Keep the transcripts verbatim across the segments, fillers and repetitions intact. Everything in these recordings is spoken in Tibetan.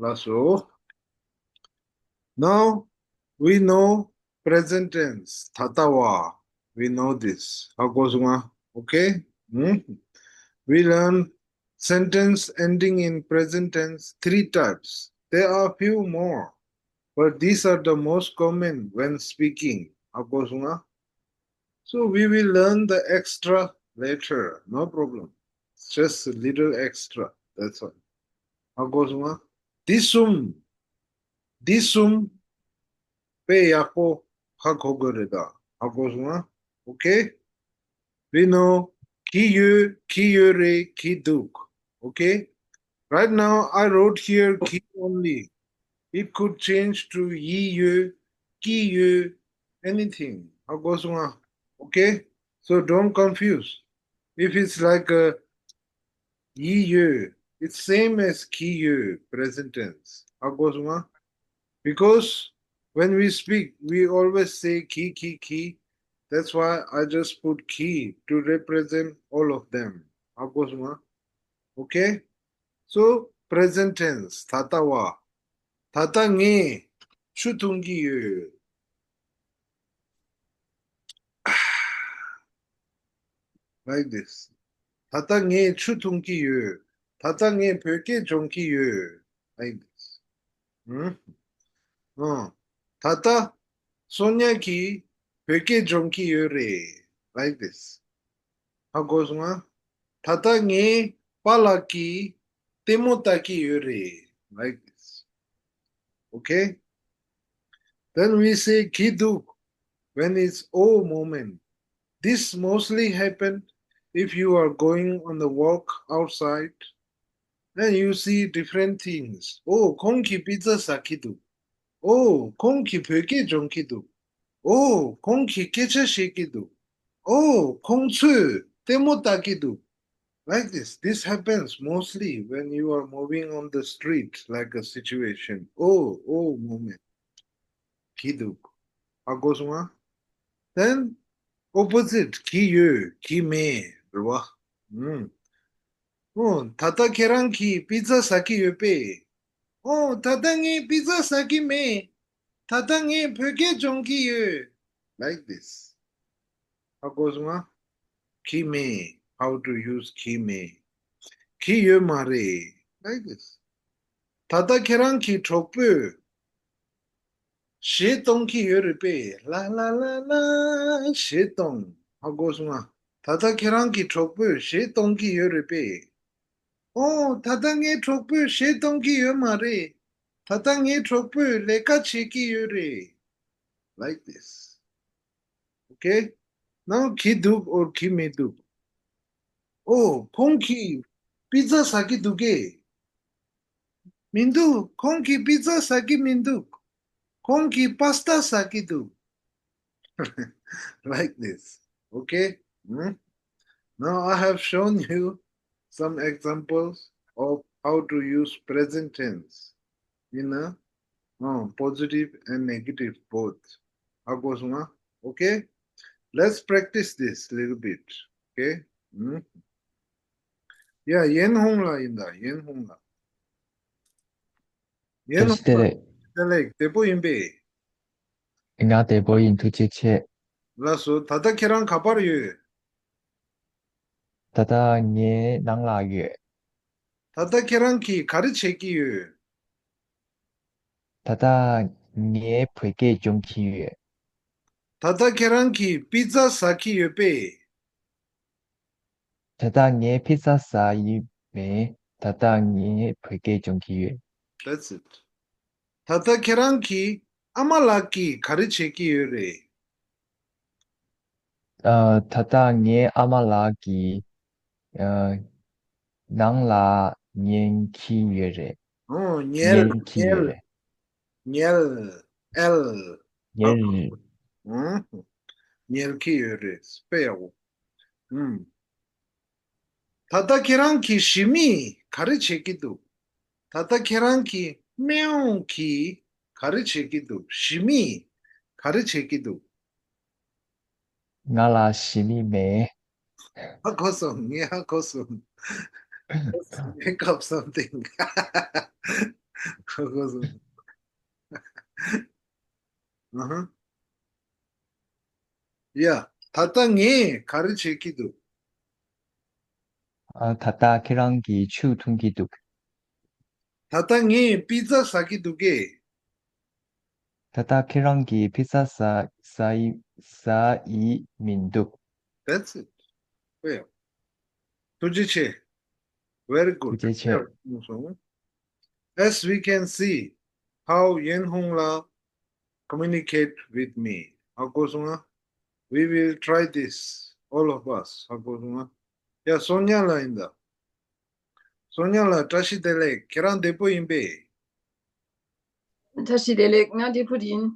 ལགས་སོ། Now we know present tense. ད་ལྟ་བ། We know this. ཧ་གོ་སོང་ང་། Okay? Hmm? We learn sentence ending in present tense three types. There are few more, but these are the most common when speaking. ཧ་གོ་སོང་ང་། So we will learn the extra later. No problem. Just a little extra. That's all. ཧ་གོ་སོང་ང་། འདི་གསུམ། འདི་གསུམ། དཔེ་ཡག་པོ་ཧ་གོ་དགོས་རེད་ད། ཧ་གོ་སོང་ང་། Okay? We know གྱིས་ཡོད། གྱིས་ཡོད་རེད། གྱིས་འདུག Okay? Right now, I wrote here གྱིས་only. It could change to ཡིས་ཡོད། གྱིས་ཡོད། Anything. ཧ་གོ་སོང་ང་། Okay? So don't confuse. If it's like a ཡིས་ཡོད, it's same as གྱིས་ཡོད, present tense. ཧ་གོ་སོང་ང་། Because when we speak, we always say གྱིས་གྱིས་གྱིས། That's why I just put གྱིས་to represent all of them. ཧ་གོ་སོང་ང་། Okay? So, present tense. ད་ལྟ་བ། ད་ལྟ་ངས་ཆུ་འཐུང་གི་ཡོད། Like this. ད་ལྟ་ངས་ཆུ་འཐུང་གི་ཡོད། ད་ལྟ་ངས་བོད་སྐད་སྦྱོང་གི་ཡོད། Like this. ཨང་། ཨང་། ད་ལྟ་སོ་ཉ་གིས་བོད་སྐད་སྦྱོང་གི་ཡོད་རེད། Like this. ཧ་གོ་སོང་ང་། ད་ལྟ་ངའི་པཱ་ལགས་ཀྱིས་ལྟད་མོ་ལྟ་གི་ཡོད་རེད། Like this. Okay? Then we say གྱིས་འདུག when it's O moment. This mostly happen if you are going on the walk outside and you see different things. Oh, ཁོང་གིས་པི་ཛ་ཟ་གི་འདུག Oh, ཁོང་གིས་བོད་སྐད་སྦྱོང་གི་འདུག Oh, ཁོང་གིས་སྐད་ཆ་བཤད་ཀྱི་འདུག Oh, ཁོང་ཚོས་ལྟད་མོ་ལྟ་གི་འདུག Like this. This happens mostly when you are moving on the street, like a situation. Oh, oh moment. གྱིས་འདུག་ཧ་གོ་སོང་ང་། Then, opposite. གྱིས་ཡོད། གྱིས་མེད། རེད་བ། ཨུམ། ཨོ། ད་ལྟ་ཁྱེད་རང་གིས་པི་ཛ་ཟ་གི་ཡོད་པས། ཨོ། ད་ལྟ་ངས་པི་ཛ་ཟ་གི་མེད། ད་ལྟ་ངས་བོད་སྐད་སྦྱོང་གི་ཡོད། Like this. ཧ་གོ་སོང་ང་། གྱིས་མེད། How to use གྱིས་མེད། གྱིས་ཡོད་མ་རེད། Like this. ད་ལྟ་ཁྱེད་རང་གི་གྲོགས་པོས་གཞས་གཏོང་གི་ཡོད་རེད་པས། ལ་ལ་ལ་ལ། གཞས་གཏོང་། ཧ་གོ་སོང་ང་། ད་ལྟ་ཁྱེད་རང་གི་གྲོགས་པོས་གཞས་གཏོང་གི་ཡོད་རེད་པས། ཨོ། ད་ལྟ་ངའི་གྲོགས་པོས་གཞས་གཏོང་གི་ཡོད་མ་རེད། ད་ལྟ་ངའི་གྲོགས་པོས་ལས་ཀ་བྱེད་ཀྱི་ཡོད་རེད། Like this. Okay? Now གྱིས་འདུག or གྱིས་མི་འདུག་ཨོ། ཁོང་གིས་པི་ཛ་ཟ་གི་འདུག་གས། མི་འདུག་ཁོང་གིས་པི་ཛ་ཟ་གི་མི་འདུག་ཁོང་གིས་པཱ་སི་ཏཱ་ཟ་གི་འདུག Like this. Okay? Hmm? Now I have shown you some examples of how to use present tense in a, uh, positive and negative both. ཧ་གོ་སོང་ང་། Okay? Let's practice this little bit. Okay? Hmm? Yeah, ཡན་ཧུང་ལགས་ཡིན་ད། ཡན་ཧུང་ལགས། ཡན་ཧུང་ལགས། བདེ་ལེགས། བདེ་པོ་ཡིན་པས། ང་བདེ་པོ་ཡིན། ཐུགས་རྗེ་ཆེ། ལགས་སོ། ད་ལྟ་ཁྱེད་རང་ག་པར་ཡོད། ད་ལྟ་ངའི་ནང་ལ་ཡོད། ད་ལྟ་ཁྱེད་རང་གིས་ག་རེ་བྱེད་ཀྱི་ཡོད། ད་ལྟ་ངས་བོད་སྐད་སྦྱོང་གི་ཡོད། ད་ལྟ་ཁྱེད་རང་གིས་པི་ཛ་ཟ་གི་ཡོད་པས། ད་ལྟ་ངས་པི་ཛ་ཟ་ཡི་མེད། ད་ལྟ་ངས་བོད་སྐད་སྦྱོང་གི་ཡོད། That's it. ད་ལྟ་ཁྱེད་རང་གི་ཨ་མ་ལགས་ཀྱིས་ག་རེ་བྱེད་ཀྱི་ཡོད་རེད། ཨ། ད་ལྟ་ངའི་ཨ་མ་ལགས་ཀྱིས་ཨ། ནང་ལ་ཉན་གྱི་ཡོད་རེད། ཨོ། ཉལ། ཉན་གྱི་ཡོད་ཉལ། རེད། ཉལ། ཨེལ། ཉལ། ཨོ། ཉལ་གྱི་ཡོད་རེད། དཔེ་ཡག་པོ། ཨུམ། ད་ལྟ་ཁྱེད་རང་གི་ཞི་མིས་ག་རེ་བྱེད་ཀྱི་འདུག་ད་ལྟ་ཁྱེད་རང་གི་མེའོ་གིས་ག་རེ་བྱེད་ཀྱི་འདུག་ཞི་མིས་ག་རེ་བྱེད་ཀྱི་འདུག་ང་ལ་ཞི་མི་མེད། ཧ་གོ་སོང་། ངས་ཧ་གོ་སོང་། Make up something. ཧ་གོ་སོང་། ཨ་ཧ། ཡ། ད་ལྟ་ངས་ག་རེ་བྱེད་ཀྱི་འདུག་ཨ། ད་ལྟ་ཁྱེད་རང་གིས་ཆུ་འཐུང་གི་འདུག་ད་ལྟ་ངས་པི་ཛ་ཟ་གི་འདུག་གས། ད་ལྟ་ཁྱེད་རང་གིས་པི་ཛ་ཟ་ཟ་ཡི་ཟ་ཡི་མི་འདུག That's it. Well, ཐུགས་རྗེ་ཆེ། Very good. ཐུགས་རྗེ་ཆེ། Well, as we can see, how Yen Hong La communicate with me. ཧ་གོ་སོང་ང་། We will try this, all of us. ཧ་གོ་སོང་ང་། ཡ། སོ་ཉ་ལགས་ཡིན་ད། སོ་ཉ་ལགས། བཀྲ་ཤིས་བདེ་ལེགས། ཁྱེད་རང་བདེ་པོ་ཡིན་པས། བཀྲ་ཤིས་བདེ་ལེགས། ང་བདེ་པོ་ཡིན།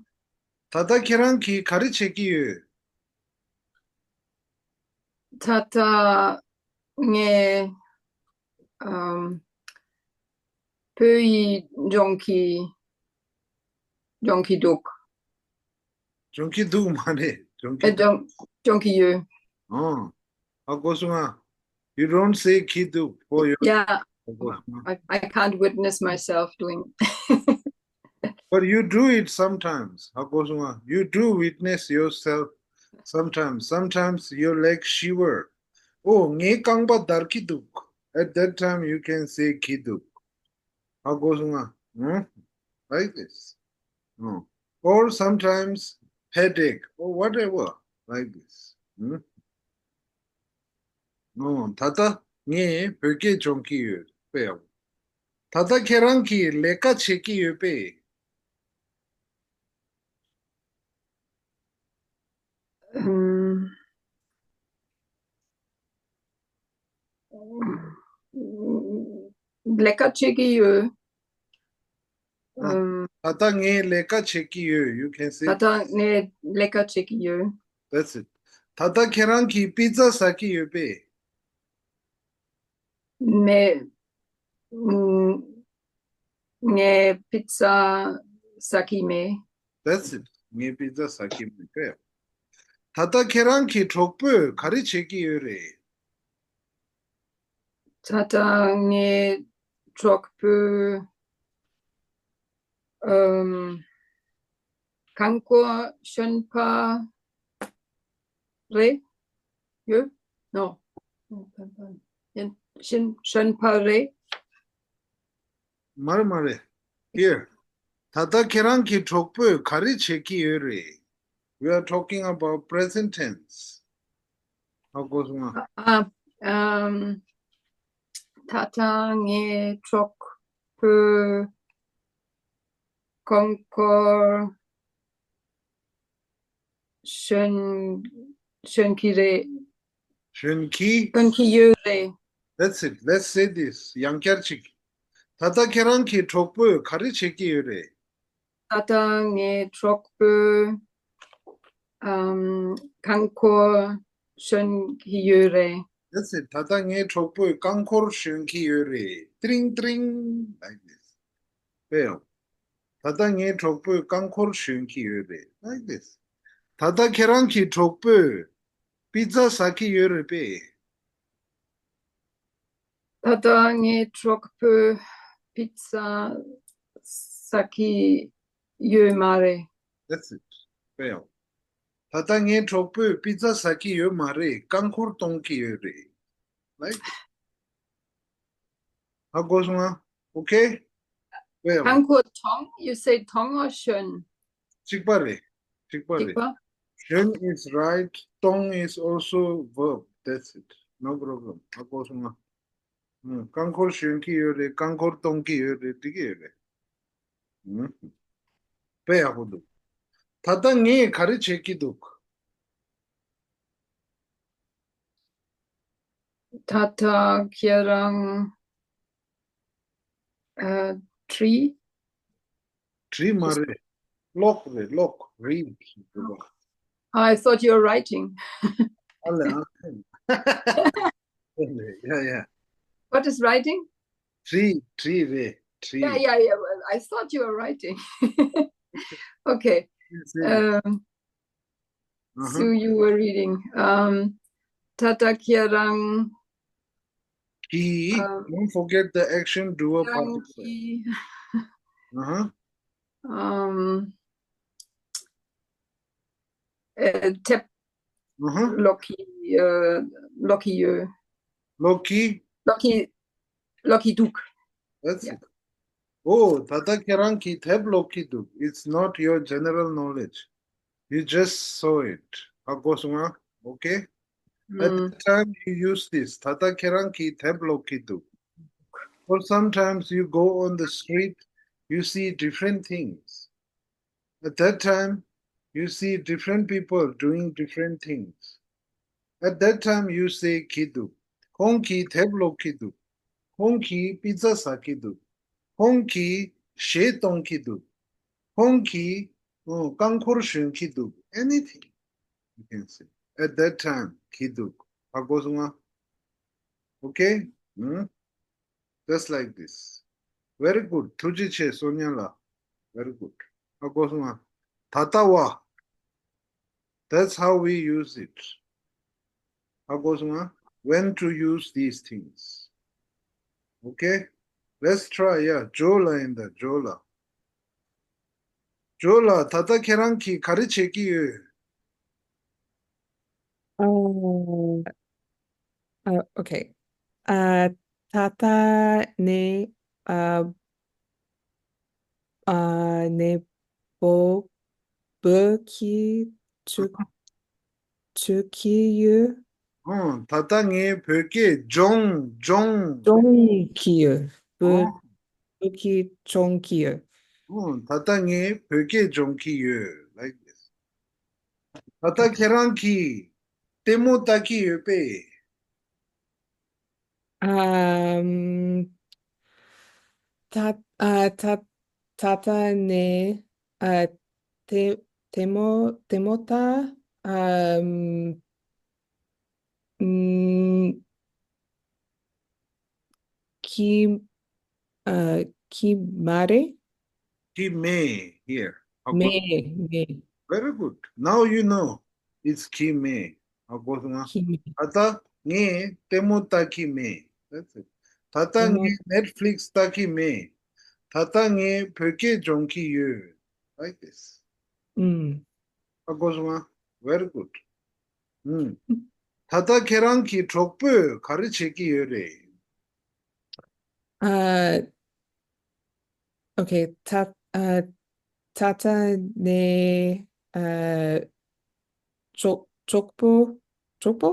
ད་ལྟ་ཁྱེད་རང་གིས་ག་རེ་བྱེད་ཀྱི་ཡོད། ད་ལྟ་ངས་ཨམ། བོད་ཡིག་སྦྱོང་གི་སྦྱོང་གི་འདུག་སྦྱོང་གི་འདུག་མ་རེད། སྦྱོང་གི་ཨེ། སྦྱོང་སྦྱོང་གི་ཡོད། ཨང་། ཧ་གོ་སོང་ང་། You don't say གི་འདུག for your Yeah. ཧ་གོ་སོང་ང་། I, I can't witness myself doing. But you do it sometimes. ཧ་གོ་སོང་ང་། You do witness yourself sometimes. Sometimes your leg shiver. ཨོ། ངའི་རྐང་པ་འདར་གྱི་འདུག At that time you can say གི་འདུག་ཧ་གོ་སོང་ང་། ཨང་། Like this. ཨང་། Or sometimes headache or whatever. Like this. ཨང་། ཨང་། ད་ལྟ་ངས་བོད་སྐད་སྦྱོང་གི་ཡོད་པས། ད་ལྟ་ཁྱེད་རང་གིས་ལས་ཀ་བྱེད་ཀྱི་ཡོད་པས། ཨམ། ལས་ཀ་བྱེད་ཀྱི་ཡོད། ཨམ། ད་ལྟ་ངས་ལས་ཀ་བྱེད་ཀྱི་ཡོད། You can say. ད་ལྟ་ངས་ལས་ཀ་བྱེད་ཀྱི་ཡོད། That's it. ད་ལྟ་ཁྱེད་རང་གིས་པི་ཛ་ཟ་གི་ཡོད་པས། མེད། ཨམ། ངས་པི་ཛ་ཟ་གི་མེད། That's it. ངས་པི་ཛ་ཟ་གི་མེད་པས། ད་ལྟ་ཁྱེད་རང་གི་གྲོགས་པོས་ག་རེ་བྱེད་ཀྱི་ཡོད་རེད། ད་ལྟ་ངའི་གྲོགས་པོས་ཨམ། རྐང་འཁོར་ཞོན་པ་རེད། ཡོད། No. ཞོན་ཞོན་པ་རེད། མ་རེད་མ་རེད། Here. ད་ལྟ་ཁྱེད་རང་གི་གྲོགས་པོས་ག་རེ་བྱེད་ཀྱི་ཡོད་རེད། We are talking about present tense. ཧ་གོ་སོང་ང་། ཨ། ཨམ། ད་ལྟ་ངའི་གྲོགས་པོས་རྐང་འཁོར་ཞོན་ཞོན་གྱི་རེད། ཞོན་གྱི། ཞོན་གྱི་ཡོད་རེད། That's it. Let's say this. ཡང་བསྐྱར་ཅིག་ད་ལྟ་ཁྱེད་རང་གི་གྲོགས་པོས་ག་རེ་བྱེད་ཀྱི་ཡོད་རེད། ད་ལྟ་ངའི་གྲོགས་པོས་ཨམ། རྐང་འཁོར་ཞོན་གྱི་ཡོད་རེད། That's it. ད་ལྟ་ངའི་གྲོགས་པོས་རྐང་འཁོར་ཞོན་གྱི་ཡོད་རེད། ཏྲིང་ཏྲིང་། Like this. དཔེ་ཡང་། ད་ལྟ་ངའི་གྲོགས་པོས་རྐང་འཁོར་ཞོན་གྱི་ཡོད་རེད། Like this. ད་ལྟ་ཁྱེད་རང་གི་གྲོགས་པོས་པི་ཛ་ཟ་གི་ཡོད་རེད་པས། ད་ལྟ་ངའི་གྲོགས་པོས་པི་ཛ་ཟ་གི་ཡོད་མ་རེད། That's it. དཔེ་ཡང་། ད་ལྟ་ངའི་གྲོགས་པོས་པི་ཛ་ཟ་གི་ཡོད་མ་རེད། རྐང་འཁོར་གཏོང་གི་ཡོད་རེད། Right? ཧ་གོ་སོང་ང་། Okay? དཔེ་ཡང་། རྐང་འཁོར་གཏོང་། You say གཏོང་or ཞོན། གཅིག་པ་རེད། གཅིག་པ་རེད། གཅིག་པ། ཞོན་is right. གཏོང་is also verb. That's it. No problem. ཧ་གོ་སོང་ང་། ཨང་། རྐང་འཁོར་ཞོན་གྱི་ཡོད་རེད། རྐང་འཁོར་གཏོང་གི་ཡོད་རེད། འགྲིག་གི་ཡོད་རེད། ཨང་། དཔེ་ཡག་པོ་འདུག་ད་ལྟ་ངས་ག་རེ་བྱེད་ཀྱི་འདུག་ད་ལྟ་ཁྱེད་རང་ཨ། བྲིས། བྲིས་མ་རེད། ཀློག་རེད། ཀློག Read. I thought you were writing. ཨ་ལེ། ཨ་ལེ། Yeah, yeah. What is writing? བྲིས། བྲིས་རེད། བྲིས། Yeah, yeah, yeah. Well, I thought you were writing. Okay. Yes, yes. Um, Uh-huh. So you were reading. Um, ད་ལྟ་ཁྱེད་རང་གིས། Um, don't forget the action doer རང་particle. གིས། Uh-huh. ཨམ། ཨེ། ཐེབས། Uh-huh. ལོག་གི། ཨ། ལོག་གི་ཡོད། ལོག་གི། ལོག་གི། ལོག་གི་འདུག That's Yeah. it. Oh, ད་ལྟ་ཁྱེད་རང་གིས་ཐེབས་ལོག་གི་འདུག It's not your general knowledge. You just saw it. ཧ་གོ་སོང་ང་། Okay? At ཨམ། that time you use this. ད་ལྟ་ཁྱེད་རང་གིས་ཐེབས་ལོག་གི་འདུག Or sometimes you go on the street, you see different things. At that time, you see different people doing different things. At that time, you say གྱིས་འདུག་ཁོང་གིས་ཐེབས་ལོག་གི་འདུག་ཁོང་གིས་པི་ཛ་ཟ་གི་འདུག་ཁོང་གིས་གཞས་གཏོང་གི་འདུག་ཁོང་གིས་ཨོ་རྐང་འཁོར་ཞོན་གྱི་འདུག Anything you can say. At that time, གྱིས་འདུག་ཧ་གོ་སོང་ང་། Okay? Hmm? Just like this. Very good. ཐུགས་རྗེ་ཆེ་སོ་ཉ་ལགས། Very good. ཧ་གོ་སོང་ང་། ད་ལྟ་བ། That's how we use it. ཧ་གོ་སོང་ང་། When to use these things. Okay? Let's try. Yeah. ཇོ་ལགས་ཡིན་ད། ཇོ་ལགས། ཇོ་ལགས། ད་ལྟ་ཁྱེད་རང་གིས་ག་རེ་བྱེད་ཀྱི་ཡོད། Oh, uh, okay. Uh, ད་ལྟ་ནས། uh, uh, ནས་བོད་བོད་སྐད་ཚུགས་ཚུགས་ཀྱི་ཡོད། ཨང་། ད་ལྟ་ངས་བོད་སྐད་སྦྱོང་སྦྱོང་། སྦྱོང་གི་ཡོད། བོད་ཨང་། བོད་སྐད་སྦྱོང་གི་ཡོད། ཨང་། ད་ལྟ་ངས་བོད་སྐད་སྦྱོང་གི་ཡོད། Like this. ད་ལྟ་ཁྱེད་རང་གིས་ལྟད་མོ་ལྟ་གི་ཡོད་པས། ཨམ། ད་ཨ་ད་ད་ལྟ་ནས་ཨ་ལྟད་ལྟད་མོ་ལྟད་མོ་ལྟ། ཨམ། ཨམ། གྱི་ཨ་གྱི་མ་རེད། གྱི་མེད། Here. མེད་མེད། Very good. Now you know. It's གྱི་མེད། ཧ་གོ་སོང་ང་། གྱི་མེད། ད་ལྟ་ངས་ལྟད་མོ་ལྟ་གི་མེད། That's it. ད་ལྟ་ལྟད་མོ། ངས་Netflix ལྟ་གི་མེད། ད་ལྟ་ངས་བོད་སྐད་སྦྱོང་གི་ཡོད། Like this. ཨུམ། ཧ་གོ་སོང་ང་། Very good. ཨུམ། ད་ལྟ་ཁྱེད་རང་གི་གྲོགས་པོས་ག་རེ་བྱེད་ཀྱི་ཡོད་རེད། ཨ། Okay. ད་ཨ་ད་ལྟ་ནས་ཨ་གྲོགས་གྲོགས་པོ་གྲོགས་པོ།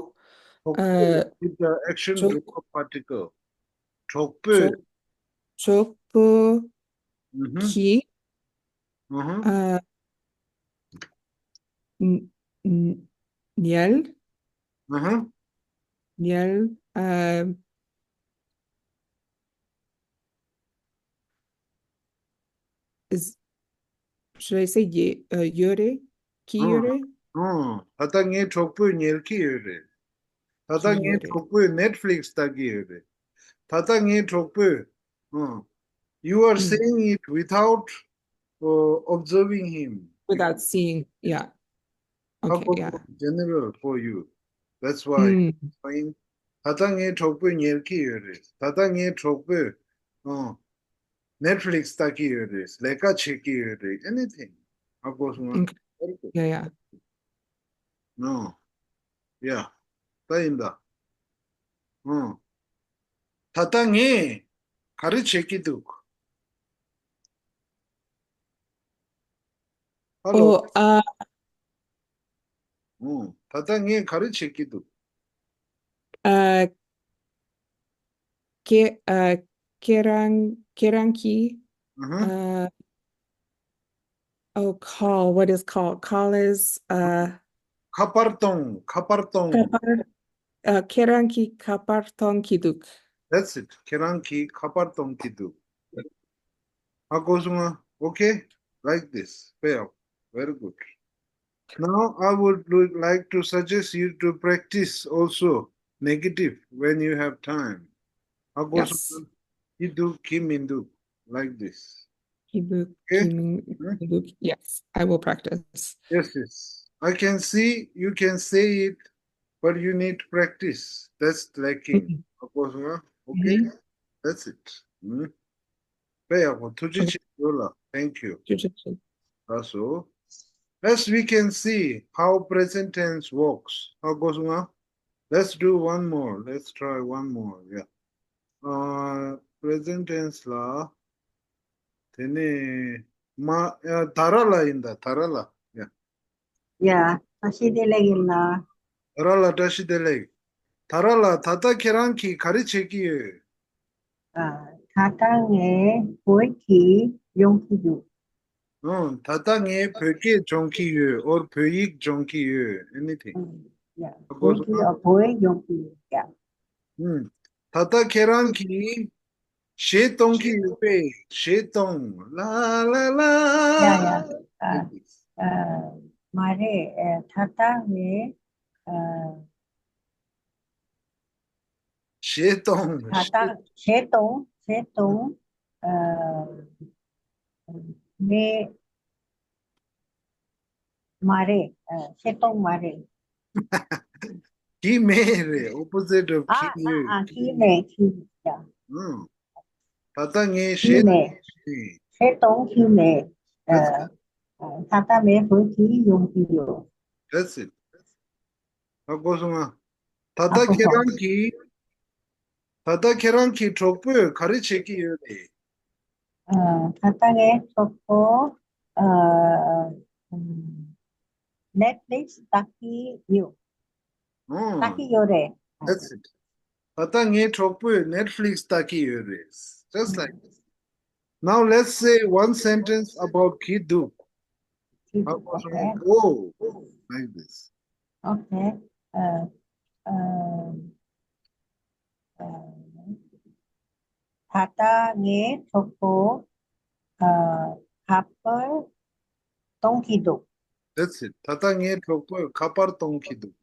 གྲོགས་ཨ། པོ། With the action གྲོགས་group of particle. གྲོགས་པོས། གྲོགས་གྲོགས་པོ་ཨུ་ཧུ། གྱིས་ཨུ་ཧུ། ཨ་ཉལ་ཉལ་ཨུ་ཧུ། ཉལ་ཨ། Is, should I say ཡོད་རེད། གྱིས་ཡོད་རེད། ཨང་། ད་ལྟ་ངའི་གྲོགས་པོས་ཉལ་གྱི་ཡོད་རེད། ད་ལྟ་ངའི་གྲོགས་པོས་Netflix ལྟ་གི་ཡོད་རེད། ད་ལྟ་ངའི་གྲོགས་པོས། ཨང་། You are saying it without uh, observing him. Without seeing. Yeah. Okay. Yeah. General for you. That's why. ད་ལྟ་ངའི་གྲོགས་པོས་ཉལ་གྱི་ཡོད་རེད། ད་ལྟ་ངའི་གྲོགས་པོས་ཨང་། Netflix ལྟ་གི་ཡོད་རེད། ལས་ཀ་བྱེད་ཀྱི་ཡོད་རེད། Anything. ཧ་གོ་སོང་ང་། Yeah, yeah. ཨང་། ཡ། ད་ཡིན་ད། ཨང་། ད་ལྟ་ངས་ག་རེ་བྱེད་ཀྱི་འདུག་ཧ་ལོ། Oh, uh, ཨང་། ད་ལྟ་ངས་ག་རེ་བྱེད་ཀྱི་འདུག uh, ཁྱེད་uh, ཁྱེད་རང་ཁྱེད་རང་གིས། ཨ་ཧ། Uh, oh, call. What is call? Call is uh, ཁ་པར་གཏོང་། ཁ་པར་གཏོང་། ཁ་པར། uh, ཁྱེད་རང་གིས་ཁ་པར་གཏོང་གི་འདུག That's it. ཁྱེད་རང་གིས་ཁ་པར་གཏོང་གི་འདུག་ཧ་གོ་སོང་ང་། Okay? Like this. Well, very good. Now, I would like to suggest you to practice also negative when you have time. ཧ་གོ་སོང་ང་། གྱི་འདུག་གྱི་མི་འདུག Like this. གྱི་འདུག་གྱི་མི་འདུག Yes, I will practice. Yes, yes. I can see you can say it, but you need practice. That's lacking. ཧ་གོ་སོང་ང་། Okay? That's it. དཔེ་ཡག་པོ། ཐུགས་རྗེ་ཆེ་ཡོད་ལ། Thank you. ཐུགས་རྗེ་ཆེ། ལགས་སོ། As we can see how present tense works. ཧ་གོ་སོང་ང་། Let's do one more. Let's try one more. Yeah. Uh, present tense ལ། དེ་ནས་མ། ཡ། ད་ར་ལ་ཡིན་ད། ད་ར་ལ། Yeah. ཡ། བཀྲ་ཤིས་བདེ་ལེགས་ཡིན་ལ། ད་ར་ལ་བཀྲ་ཤིས་བདེ་ལེགས། ད་ར་ལ། ད་ལྟ་ཁྱེད་རང་གིས་ག་རེ་བྱེད་ཀྱི་ཡོད། ཨ། ད་ལྟ་ངས་བོད་ཀྱི་ཡོང་གི་ཡོད། ཨང་། ད་ལྟ་ངས་བོད་སྐད་སྦྱོང་གི་ཡོད། or བོད་ཡིག་སྦྱོང་གི་ཡོད། Anything. ཨང་། ཡ། ཨ་གོ་བོད་སོང་ཀྱི། ཨ། བོད་ཡོང་གི་ཡོད། ཡ། ཨང་། ད་ལྟ་ཁྱེད་རང་གིས་གཞས་གཏོང་གི་ཡོད་པས། གཞས་གཏོང་། ལ་ལ་ལ། ཡ་ཡ། ཨ། ཨ། མ་རེད། ཨ། ད་ལྟ་ངས། ཨ། གཞས་གཏོང་། ད་ལྟ་གཞས་གཏོང་། གཞས་གཏོང་། ཨ། མེད། མ་རེད། ཨ། གཞས་གཏོང་མ་རེད། གྱིས་མེད་རེད། Opposite of ཨ། གྱིས་ཨ། ཡོད། ཨ། གྱིས་མེད། གྱིས་མེད། ཡ། ཨང་། ད་ལྟ་ངས་གཞས། གྱིས་མེད། གཞས་གཏོང་གྱིས་མེད། ཨ། That's it. ཨ། ད་ལྟ་ངས་བོད་ཀྱི་ཡོང་གི་ཡོད། That's it. ཧ་གོ་སོང་ང་། ད་ལྟ་ཁྱེད་རང་གིས། ད་ལྟ་ཁྱེད་རང་གི་གྲོགས་པོས་ག་རེ་བྱེད་ཀྱི་ཡོད་རེད། ཨ། ད་ལྟ་ངའི་གྲོགས་པོ། ཨ། Netflix ལྟ་གི་ཡོད། ཨང་། ལྟ་གི་ཡོད་རེད། That's it. ད་ལྟ་ངའི་གྲོགས་པོས་Netflix ལྟ་གི་ཡོད་རེད། Just like this. Now let's say one sentence about གྱིས་འདུག། གྱིས་འདུག། Okay. Oh, like this. Okay. ཨ། ཨ། ཨ། ད་ལྟ་ངའི་གྲོགས་པོ། ཨ། ཁ་པར་གཏོང་གི་འདུག། That's it. ད་ལྟ་ངའི་གྲོགས་པོས་ཁ་པར་གཏོང་གི་འདུག།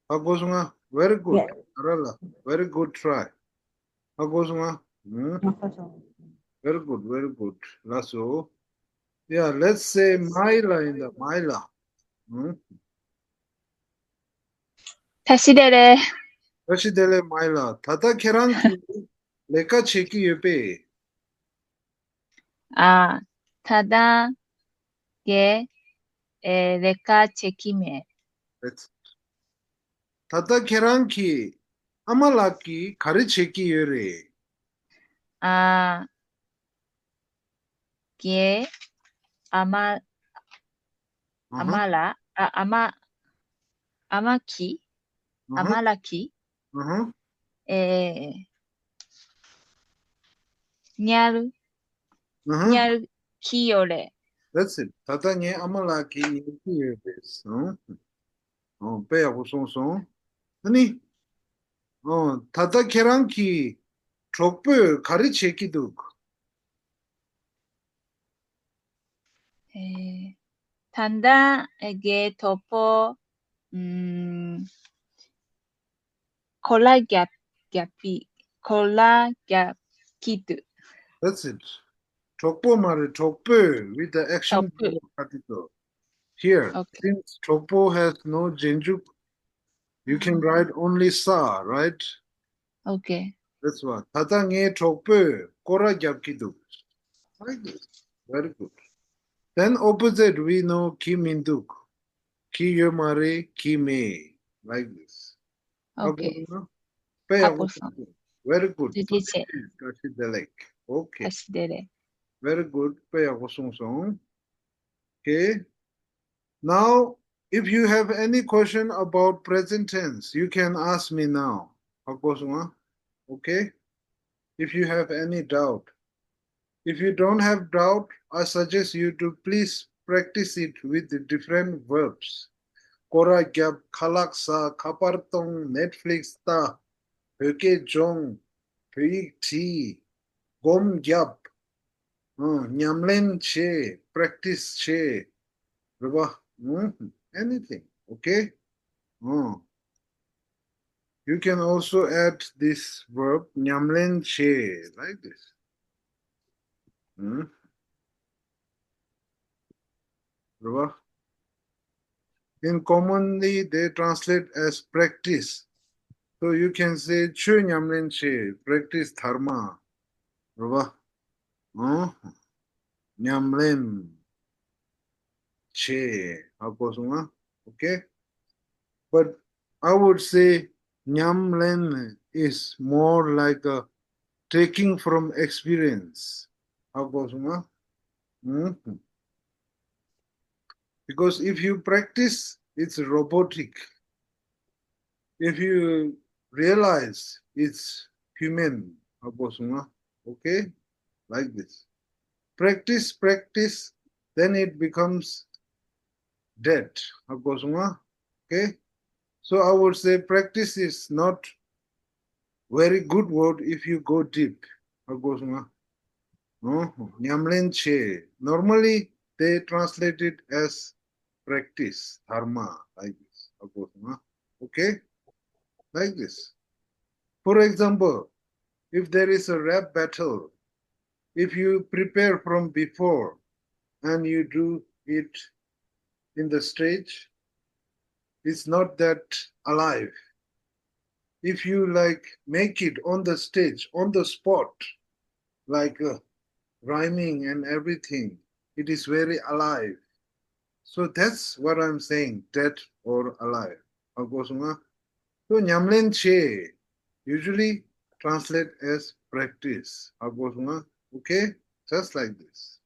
ཧ་གོ་སོང་ང་། Very good. Yeah. ད་ར་ལ། Very good try. ཧ་གོ་སོང་ང་། ཧུམ། ཧ་གོ་སོང་། Very good, very good. ལགས་སོ། Yeah, let's say མའི་ལ་ཡིན་ད། མའི་ལ། ཧུམ། བཀྲ་ཤིས་བདེ་ལེགས། བཀྲ་ཤིས་བདེ་ལེགས་མའི་ལ། ད་ལྟ་ཁྱེད་རང་གིས་ལས་ཀ་བྱེད་ཀྱི་ཡོད་པས། ཨ། ད་ལྟ་ངས། ཨེ། ལས་ཀ་བྱེད་ཀྱི་མེད། ད་ལྟ་ཁྱེད་རང་གི་ཨ་མ་ལགས་ཀྱིས་ག་རེ་བྱེད་ཀྱི་ཡོད་རེད། ཨ། ངའི་ཨ་མ། ཨ་མ་ལགས། ཨ། ཨ་མ། ཨ་མ་གིས། ཨ་མ་ལགས་ཀྱིས། ཨ། ཨེ། ཉལ། ཨ། ཉལ་གྱི་ཡོད་རེད། That's it. ད་ལྟ་ངའི་ཨ་མ་ལགས་ཀྱིས་ཉལ་གྱི་ཡོད་རེད། ཨ། ཨོ། དཔེ་ཡག་པོ་གསུངས་སོང་། ཨ་ནི། ཨོ། ད་ལྟ་ཁྱེད་རང་གི་གྲོགས་པོས་ག་རེ་བྱེད་ཀྱི་འདུག། ཨེ། ད་ལྟ་ངའི་གྲོགས་པོ། ཨམ། གོ་ལ་རྒྱབ། རྒྱབ་པའི། གོ་ལ་རྒྱབ་ཀྱི་འདུག། That's it. གྲོགས་པོ་མ་རེད། གྲོགས་པོས། With the action གྲོགས་པོས། Verb capital. Here, okay. Since གྲོགས་པོ་has no རྗེས་འཇུག, you can write only་ས། Right? Okay. That's why. ད་ལྟ་ངའི་གྲོགས་པོས་སྐོར་ར་རྒྱབ་ཀྱི་འདུག། Like this. Very good. Then opposite, we know གྱིས་མི་འདུག། གྱིས་ཡོད་མ་རེད། གྱིས་མེད། Like this. Okay. དཔེ་ཡག་པོ། Very good. བཀྲ་ཤིས་བདེ་ལེགས། Okay. བཀྲ་ཤིས་བདེ་ལེགས། Very good. དཔེ་ཡག་པོ་གསུངས་སོང་། Okay. Now, if you have any question about present tense, you can ask me now. ཧ་གོ་སོང་ང་། Okay? If you have any doubt. If you don't have doubt, I suggest you to please practice it with the different verbs. སྐོར་ར་རྒྱབ། ཁ་ལག་ཟ། ཁ་པར་གཏོང་། Netflix ལྟ། བོད་སྐད་སྦྱོང་། བོད་ཡིག་བྲིས། སྒོམ་རྒྱབ། ཨ། ཉམས་ལེན་བྱེད། Practice བྱེད། རེད་པ། ཨ། Anything. Okay? ཨ། You can also add this verb ཉམས་ལེན་བྱེད། Like this. ཨ། རེད་པ། In commonly, they translate as practice. So you can say ཆོས་ཉམས་ལེན་བྱེད། Practice དྷརྨ. རེད་པ། ཨང་། ཉམས་ལེན་བྱེད། ཧ་གོ་སོང་ང་། Okay? But I would say ཉམས་ལེན is more like a taking from experience. ཧ་གོ་སོང་ང་། ཨང་། Because if you practice, it's robotic. If you realize, it's human. ཧ་གོ་སོང་ང་། Okay? Like this. Practice, practice, then it becomes dead. ཧ་གོ་སོང་ང་། Okay? So I would say practice is not very good word if you go deep. ཧ་གོ་སོང་ང་། ཨང་། ཉམས་ལེན་བྱེད། Normally, they translate it as practice, དྷརྨ, like this. ཧ་གོ་སོང་ང་། Okay? Like this. For example, if there is a rap battle, if you prepare from before and you do it in the stage, it's not that alive. If you, like, make it on the stage, on the spot, like, uh, rhyming and everything, it is very alive. So that's what I'm saying, dead or alive. ཧ་གོ་སོང་ང་། So ཉམས་ལེན་བྱེད། Usually translate as practice. ཧ་གོ་སོང་ང་། Okay? Just like this.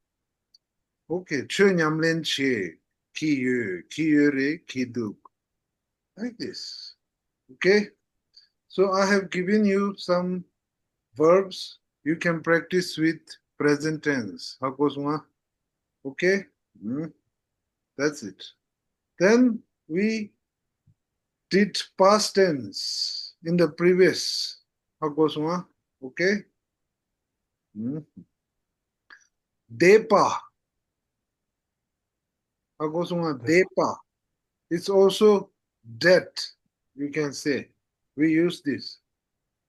Okay, ཁྱོད་ཉམས་ལེན་བྱེད། གྱིས་ཡོད། གྱིས་ཡོད་རེད། གྱིས་འདུག Like this. Okay? So I have given you some verbs you can practice with present tense. ཧ་གོ་སོང་ང་། Okay? Mm. That's it. Then we did past tense in the previous. ཧ་གོ་སོང་ང་། Okay? Mm. བསྡད་པ། ཧ་གོ་སོང་ང་། བསྡད་པ། It's also dead, you can say. We use this.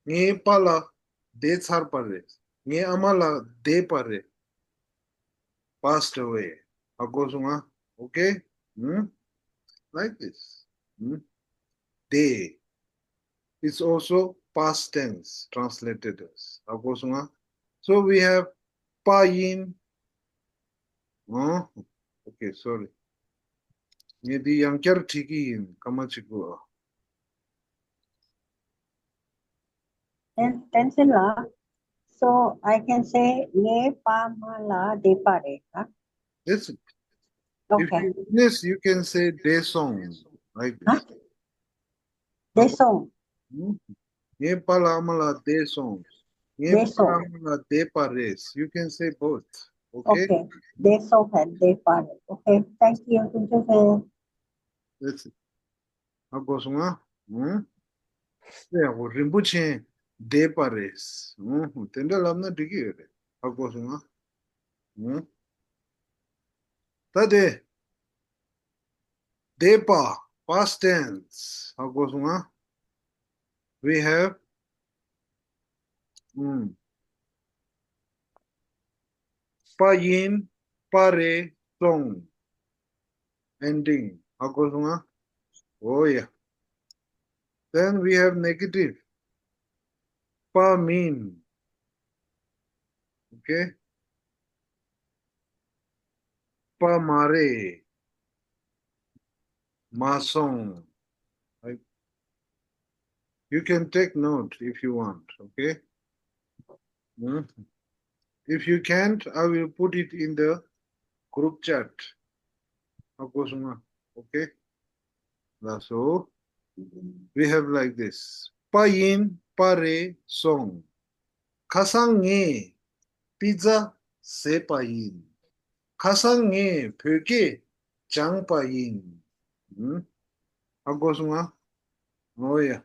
ངའི་པཱ་ལགས་བསྡད་ཚར་པ་རེད། ངའི་ཨ་མ་ལགས་བསྡད་པ་རེད། Passed away. ཧ་གོ་སོང་ང་། Okay? Hmm? Like this. Hmm? བསྡད། It's also past tense translated as. ཧ་གོ་སོང་ང་། So we have པ་ཡིན། ཨང་། Okay, sorry. ངས་འདི་ཡང་བསྐྱར་བྲིས་ཀྱི་ཡིན། སྐར་མ་གཅིག་པོ། བསྟན་བསྟན་འཛིན་ལགས། So I can say ངའི་པ་མ་ལགས་བསྡད་པ་རེད་ཨ། That's it. If Okay. you finish, you can say བསྡད་སོང་། Like this. བསྡད་སོང་། ངའི་པཱ་ལགས་ཨ་མ་ལགས་བསྡད་སོང་། ངའི་པཱ་ལགས་ཨ་མ་ལགས་བསྡད་པ་རེད། You can say both. Okay? Okay. བསྡད་སོང་བསྡད་པ་རེད། Okay. Thank you. Thank you. That's it. ཧ་གོ་སོང་ང་། ཧུམ། དེ་ཡག་པོ། རིན་པོ་ཆེ་བསྡད་པ་རེད། ཧུམ། དེ་འདྲ་ལབ་ན་འགྲིག་གི་ཡོད་རེད། ཧ་གོ་སོང་ང་། ཧུམ། ད་དེ། བསྡད་པ། Past tense. ཧ་གོ་སོང་ང་། We have ཧུམ། པ་ཡིན། པ་རེད། སོང་། Ending. ཧ་གོ་སོང་ང་། Oh yeah. Then we have negative. པ་མིན། Okay. པ་མ་རེད། མ་སོང་། Right? You can take note if you want, okay? Hmm? If you can't, I will put it in the group chat. ཧ་གོ་སོང་ང་། Okay? ལགས་སོ། We have like this. པ་ཡིན། པ་རེད། སོང་། ཁ་སང་ངས་པི་ཛ་བཟས་པ་ཡིན། ཁ་སང་ངས་བོད་སྐད་སྦྱངས་པ་ཡིན། ཧུམ། ཧ་གོ་སོང་ང་། Oh yeah.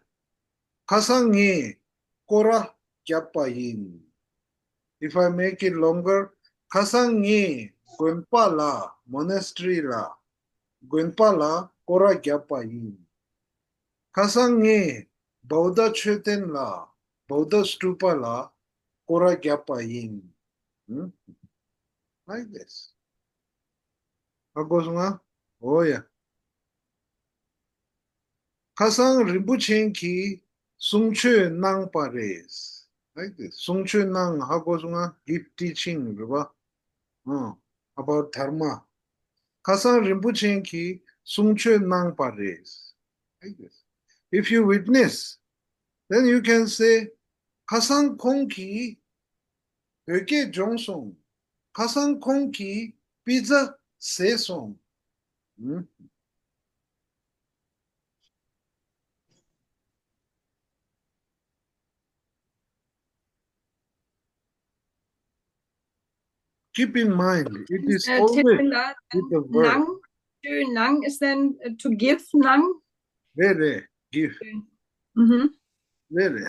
ཁ་སང་ངས་སྐོར་ར་བརྒྱབ་པ་ཡིན། If I make it longer, ཁ་སང་ངས་དགོན་པ་ལ། Monastery ལ། དགོན་པ་ལ་སྐོར་ར་བརྒྱབ་པ་ཡིན། ཁ་སང་ངས་བོ་དྷ་མཆོད་རྟེན་ལ། Buddha Stupa ལ་སྐོར་ར་བརྒྱབ་པ་ཡིན། ཧུམ། Like this. ཧ་གོ་སོང་ང་། Oh yeah. ཁ་སང་རིན་པོ་ཆེ་གིས་གསུང་ཆོས་གནང་པ་རེད། Like this. གསུང་ཆོས་གནང་། ཧ་གོ་སོང་ང་། Give teaching རེད་པ། ཨ། About dharma. ཁ་སང་རིན་པོ་ཆེ་གིས་གསུང་ཆོས་གནང་པ་རེད། Like this. If you witness, then you can say, ཁ་སང་ཁོང་གིས་བོད་སྐད་སྦྱོང་སོང་། ཁ་སང་ཁོང་གིས་པི་ཛ་བཟས་སོང་། ཨུམ། Keep in mind, it is uh, always with the verb. Nang, to nang is then uh, to give nang. Very give. Mm-hmm. Very.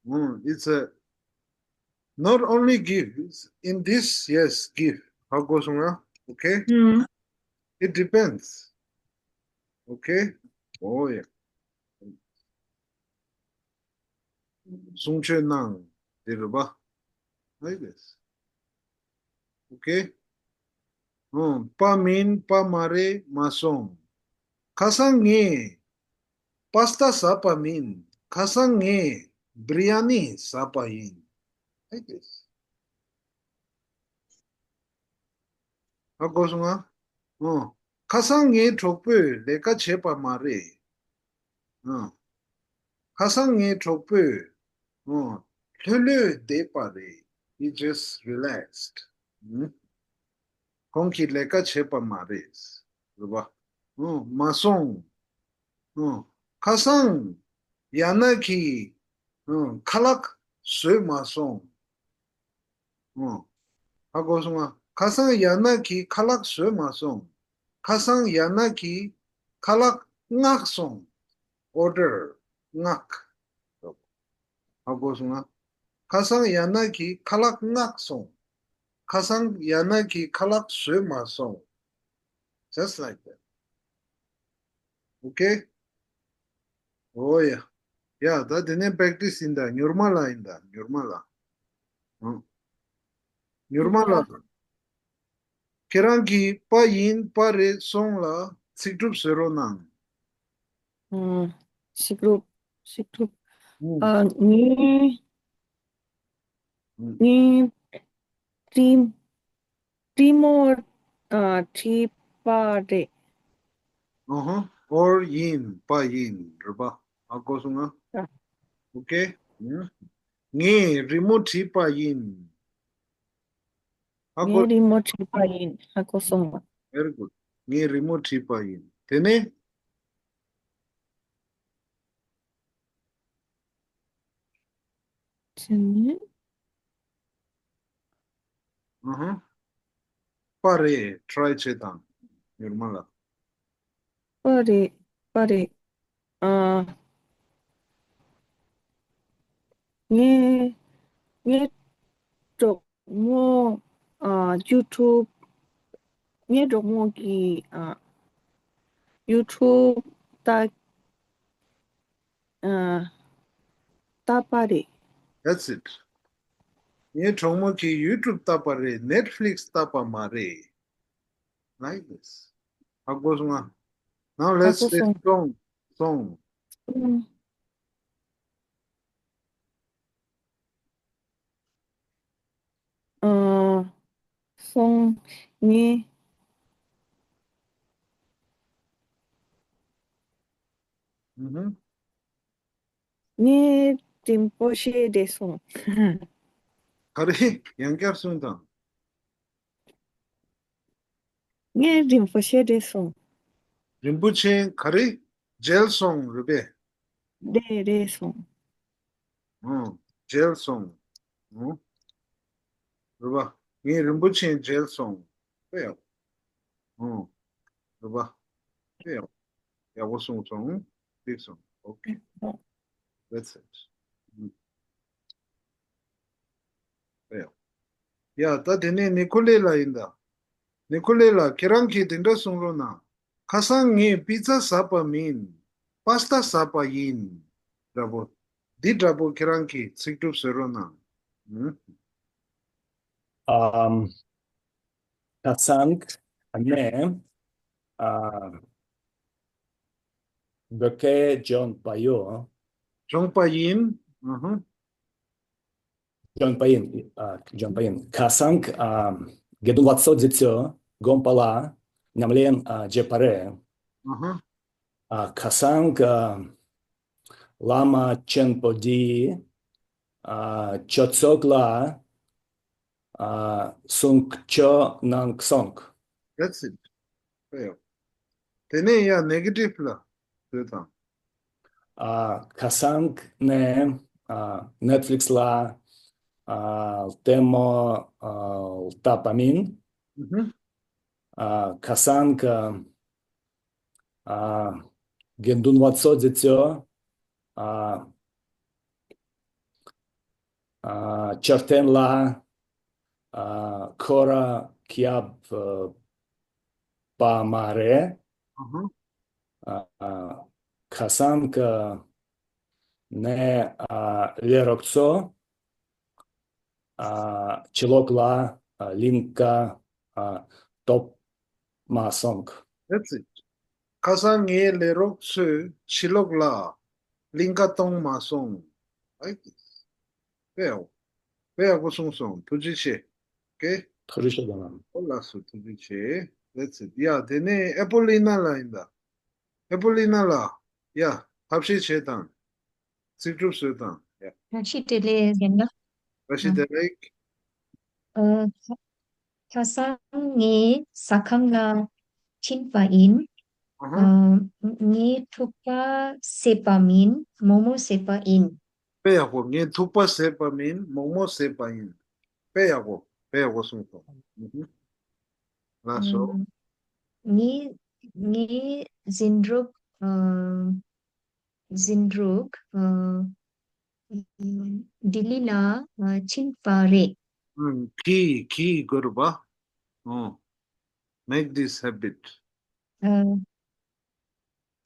Mm, it's a not only give, it's in this, yes, give. How goes on? Okay? Mm. It depends. Okay? Oh, yeah. གསུང་ཆོས་གནང་། དེ་རེད་པ། Like this. Okay? ཨོ། པ་མིན། པ་མ་རེད། མ་སོང་། ཁ་སང་ངས་པ་སྟ་ཟ་པ་མིན། ཁ་སང་ངས་བི་རི་ཡ་ནི་ཟ་པ་ཡིན། Like this. ཧ་གོ་སོང་ང་། ཨོ། ཁ་སང་ངའི་གྲོགས་པོས་ལས་ཀ་བྱས་པ་མ་རེད། ཨོ། ཁ་སང་ངའི་གྲོགས་པོས། ཨོ། ལྷོད་ལྷོད་བསྡད་པ་རེད། He just relaxed. ཨོ། ཁོང་གིས་ལས་ཀ་བྱས་པ་མ་རེད། རེད་པ། ཨོ། མ་སོང་། ཨོ། ཁ་སང་ཡ་ན་གིས། ཨོ། ཁ་ལག་བཟོས་མ་སོང་། ཨོ། ཧ་གོ་སོང་ང་། ཁ་སང་ཡ་ན་གིས་ཁ་ལག་བཟོས་མ་སོང་། ཁ་སང་ཡ་ན་གིས་ཁ་ལག་མངགས་སོང་། Order. མངགས། ཧ་གོ་སོང་ང་། ཁ་སང་ཡ་ན་གིས་ཁ་ལག་མངགས་སོང་། ཁ་སང་ཡ་ན་གིས་ཁ་ལག་བཟོས་མ་སོང་། Just like that. Okay? Oh yeah. ཡ། ད་དེ་ནས་པེག་ཊི་སི་ཡིན་ད། མྱུར་མ་ལ་ཡིན་ད། མྱུར་མ་ལ། ཨང་། མྱུར་མ་ལ། ཁྱེད་རང་གིས་པ་ཡིན་པ་རེད་སོང་ལ་ཚིག་གྲུབ་བཟོ་རོགས་གནང་། ཨང་། ཚིག་གྲུབ། ཚིག་གྲུབ། ཨང་། ཨ། ངའི། ཨང་། ངའི་བྲིས། བྲིས་མོ། ཨ། བྲིས་པ་རེད། ཨ་ཧ། Or ཡིན། པ་ཡིན། རེད་པ། ཧ་གོ་སོང་ང་། ཨ། Okay. ཨང་། ངས་རི་མོ་བྲིས་པ་ཡིན། ཧ་གོ། ངས་རི་མོ་བྲིས་པ་ཡིན། ཧ་གོ་སོང་ང་། Very good. ངས་རི་མོ་བྲིས་པ་ཡིན། དེ་ནས། དེ་ནས། ཨ་ཧ། པ་རེད། ཊ་རའི་བྱེད་དང་། མྱུར་མ་ལ། པ་རེད། པ་རེད། ཨ། ངའི། ངའི་གྲོགས་མོ། ཨ། ཡུ་ཊུབ། ངའི་གྲོགས་མོ་གིས། ཨ། ཡུ་ཊུབ་ལྟ། ཨ། ལྟ་པ་རེད། That's it. ངའི་གྲོགས་མོ་གིས་ཡུ་ཊུབ་ལྟ་པ་རེད། ནེཊ་ཕི་ལིག་སི་ལྟ་པ་མ་རེད། Like this. ཧ་གོ་སོང་ང་། Now let's say སོང་། སོང་། སོང་། ཨ། སོང་། ངས། ཨུ་ཧུ། ངས་རིན་པོ་ཆེ་རེད་སོང་། ག་རེ། ཡང་བསྐྱར་གསུངས་དང་། ངས་རིན་པོ་ཆེ་རེད་སོང་། རིན་པོ་ཆེ་ག་རེ། མཇལ་སོང་རེད་པས། རེད། རེད་སོང་། ཨང་། མཇལ་སོང་། ཨང་། རེད་པ། ངས་རིན་པོ་ཆེ་མཇལ་སོང་། དཔེ་ཡག་ཨང་། རེད་པ། དཔེ་ཡག་ཡག་པོ་གསུངས་སོང་། འགྲིག་སོང་། Okay. That's it. ཨང་། དཔེ་ཡག་ཡ། ད་དེ་ནས་ནི་ཁོ་ལེ་ལ་ཡིན་ད། ནི་ཁོ་ལེ་ལ། ཁྱེད་རང་གིས་དེ་འདྲ་གསུང་རོགས་གནང་། ཁ་སང་ངས་པི་ཛ་ཟ་པ་མིན། པ་སྟ་ཟ་པ་ཡིན། འདྲ་པོ། འདི་འདྲ་པོ་ཁྱེད་རང་གིས་ཚིག་གྲུབ་བཟོ་རོགས་གནང་། ཨམ། ཁ་སང་ངས། ཨ། བོད་སྐད་སྦྱོང་པ་ཡོད། སྦྱོང་པ་ཡིན། ཨ་ཧ། འཇོན་པ་ཡིན། ཨ། འཇོན་པ་ཡིན། ཁ་སང་། ཨ། དགེ་འདུན་བ་ཚོ་འདི་ཚོ་དགོན་པ་ལ་ཉམས་ལེན། ཨ། བྱས་པ་རེད། ཨ་ཧ། ཨ། ཁ་སང་། ཨ། བླ་མ་ཆེན་པོ་འདིས། ཨ། ཆོས་ཚོགས་ལ། ཨ། གསུང་ཆོས་གནང་སོང་། That's it. དེ་ནས་ཡང་negative ལ་བཟོས་དང་། ཨ། ཁ་སང་ནས། ཨ། Netflix ལ། ཨ། ལྟད་མོ། ཨ། ལྟ་བ་མིན། ཨ། ཁ་སང་གི། ཨ། དགེ་འདུན་བ་ཚོ་འདི་ཚོ། ཨ། ཨ། མཆོད་རྟེན་ལ། ཨ། སྐོར་ར་བརྒྱབ་པ་མ་རེད། ཨ། ཁ་སང་གི་ནས། ཨ། ལས་རོགས་ཚོ། ཨ། ཕྱི་ལོགས་ལ། ཨ། གླིང་ག། ཨ། གཏོང་མ་སོང་། That's it. ཁ་སང་ངའི་ལས་རོགས་ཚོས་ཕྱི་ལོགས་ལ་གླིང་ག་གཏོང་མ་སོང་། Right? དཔེ་ཡག་པོ། དཔེ་ཡག་པོ་གསུངས་སོང་། ཐུགས་རྗེ་ཆེ། Okay? ཐུགས་རྗེ་ཆེ་ལགས། ཨོ་ལགས་སོ། ཐུགས་རྗེ་ཆེ། That's it. ཡ། དེ་ནས་ཨེ་པོ་ལི་ན་ལགས་ཡིན་ད། ཨེ་པོ་ལི་ན་ལགས། ཡ། ཐབས་ཤེས་བྱེད་དང་། ཚིག་གྲུབ་བཟོས་དང་། ཡ། བཀྲ་ཤིས་བདེ་ལེགས་རྒན་ལགས། བཀྲ་ཤིས་བདེ་ལེགས། ཨ། ཁ་ཁ་སང་ངའི་ཟ་ཁང་ལ་ཕྱིན་པ་ཡིན། ཨ་ཧ། ཨ། ངས་ཐུག་པ་བཟས་པ་མིན། མོག་མོག་བཟས་པ་ཡིན། དཔེ་ཡག་པོ། ངས་ཐུག་པ་བཟས་པ་མིན། མོག་མོག་བཟས་པ་ཡིན། དཔེ་ཡག་པོ། དཔེ་ཡག་པོ་གསུངས་སོང་། ཨུ་ཧུ། ལགས་སོ། ཨ། ངའི་ངའི་གཟིགས་རོགས། ཨ། གཟིགས་རོགས། ཨ། ལྡི་ལི་ལ་ཕྱིན་པ་རེད། ཨུམ། གིས། གིས་དགོས་རེད་པ། ཨོ། Make this habit. ཨ།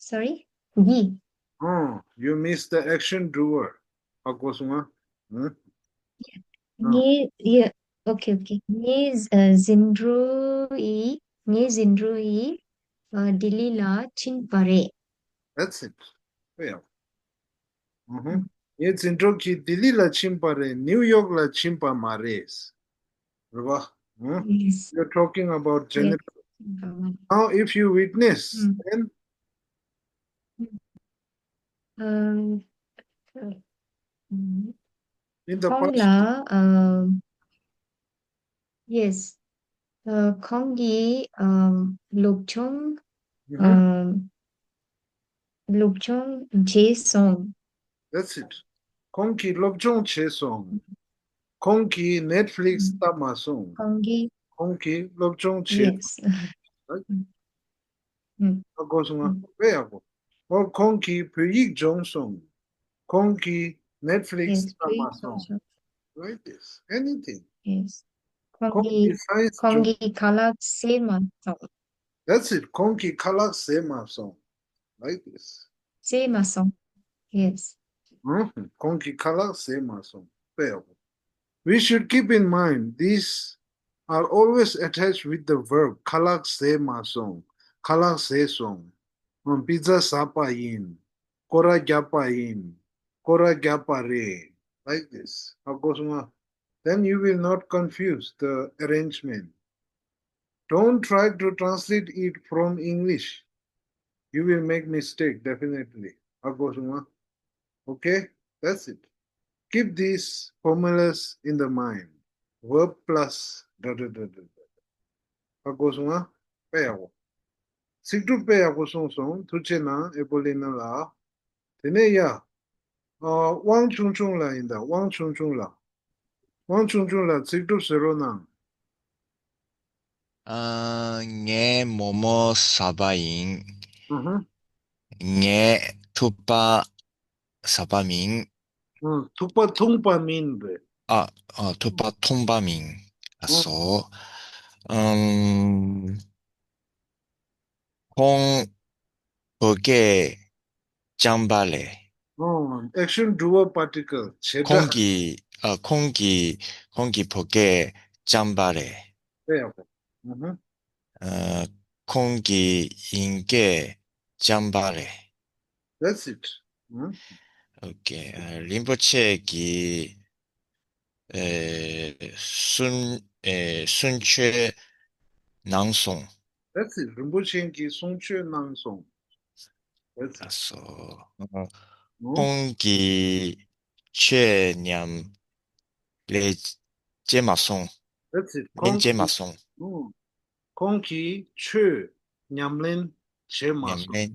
Sorry? གིས། ཨོ། You miss the action doer. ཧ་གོ་སོང་ང་། ཨུ། ངའི། ཡ། Okay, okay. ངའི། ཨ། གཟིགས་རོགས་ཡིས། ངའི་གཟིགས་རོགས་ཡིས། ཨ། ལྡི་ལི་ལ་ཕྱིན་པ་རེད། That's it. དཔེ་ཡག་ཨུ་ཧུ། ངའི་འཛིན་གྲོགས་ཀྱིས་ལྡི་ལི་ལ་ཕྱིན་པ་རེད། ནིའུ་ཡོག་ལ་ཕྱིན་པ་མ་རེད། རེད་པ། ཨུ། Yes. You're talking about general. Yes. Now, if you witness, mm, then um, mm, in the past. ཁོང་ལ། ཨ། Yes. ཨ། ཁོང་གིས། ཨ། སློབ་སྦྱོང་། ཨ། སློབ་སྦྱོང་བྱས་སོང་། That's it. ཁོང་གིས་སློབ་སྦྱོང་བྱས་སོང་། ཁོང་གིས་Netflix་ལྟ་མ་སོང་། ཁོང་གིས། ཁོང་གིས་སློབ་སྦྱོང་བྱས། Yes. Right? ཧ་གོ་སོང་ང་། དཔེ་ཡག་པོ། ཨོ། ཁོང་གིས་བོད་ཡིག་སྦྱོང་སོང་། ཁོང་གིས་Netflix་ལྟ་མ་སོང་། Right? Yes. Anything. Yes. ཁོང་གིས། ཁོང་གིས་science་སྦྱོང་། ཁོང་གིས་ཁ་ལག་བཟས་མ་སོང་། That's it. ཁོང་གིས་ཁ་ལག་བཟས་མ་སོང་། Right? Yes. བཟས་མ་སོང་། Yes. ཨུ་ཧུ། ཁོང་གིས་ཁ་ལག་བཟས་མ་སོང་། དཔེ་ཡག་པོ། We should keep in mind, these are always attached with the verb. ཁ་ལག་བཟས་མ་སོང་། ཁ་ལག་བཟས་སོང་། ཨ། པི་ཛ་ཟ་བ་ཡིན། སྐོར་ར་བརྒྱབ་པ་ཡིན། སྐོར་ར་བརྒྱབ་པ་རེད། Like this. ཧ་གོ་སོང་ང་། Then you will not confuse the arrangement. Don't try to translate it from English. You will make mistake, definitely. ཧ་གོ་སོང་ང་། Okay? That's it. Keep these formulas in the mind. Verb plus da da da da da. ཧ་གོ་སོང་ང་། དཔེ་ཡག་པོ། ཚིག་གྲུབ་དཔེ་ཡག་པོ་གསུངས་སོང་། ཐུགས་རྗེ་གནང་། ཨེ་པོ་ལི་ན་ལགས། དེ་ནས་ཡ། ཨ། དབང་ཆུང་ཆུང་ལགས་ཡིན་ད། དབང་ཆུང་ཆུང་ལགས། དབང་ཆུང་ཆུང་ལགས། ཚིག་གྲུབ་བཟོ་རོགས་གནང་། ཨ། ངས་མོག་མོག་ཟ་བ་ཡིན། ཨ་ཧ། ངས་ཐུག་པ་ཟ་བ་མིན། ཨ། ཐུག་པ་འཐུང་བ་མིན་རེད། ཨ། ཨ། ཐུག་པ་འཐུང་བ་མིན། ལགས་སོ། ཨམ། ཁོང་བོད་སྐད་རྐྱང་པ་རེད། ཨོ། Action doer particle བྱེད་སྒྲ། ཁོང་གིས། ཨ། ཁོང་གིས། ཁོང་གིས་བོད་སྐད་རྐྱང་པ་རེད། དཔེ་ཡག་པོ། ཨུ་ཧུ། ཨ། ཁོང་གིས་དབྱིན་སྐད་རྐྱང་པ་རེད། That's it. ཨུ། Okay. ཨ། རིན་པོ་ཆེ་གིས། ཨེ་གསུང་ཨེ་གསུང་ཆོས་གནང་སོང་། That's it. རིན་པོ་ཆེ་གིས་གསུང་ཆོས་གནང་སོང་། That's it. ལགས་སོ། ཨོ། ཁོང་གིས་ཆོས་ཉམས་ལེན་བྱས་མ་སོང་། That's it. ལེན་ཁོང་བྱས་མ་གིས་སོང་། ཨོ། ཁོང་གིས་ཆོས་ཉམས་ལེན་བྱས་མ་ཉམས་སོང་། ལེན་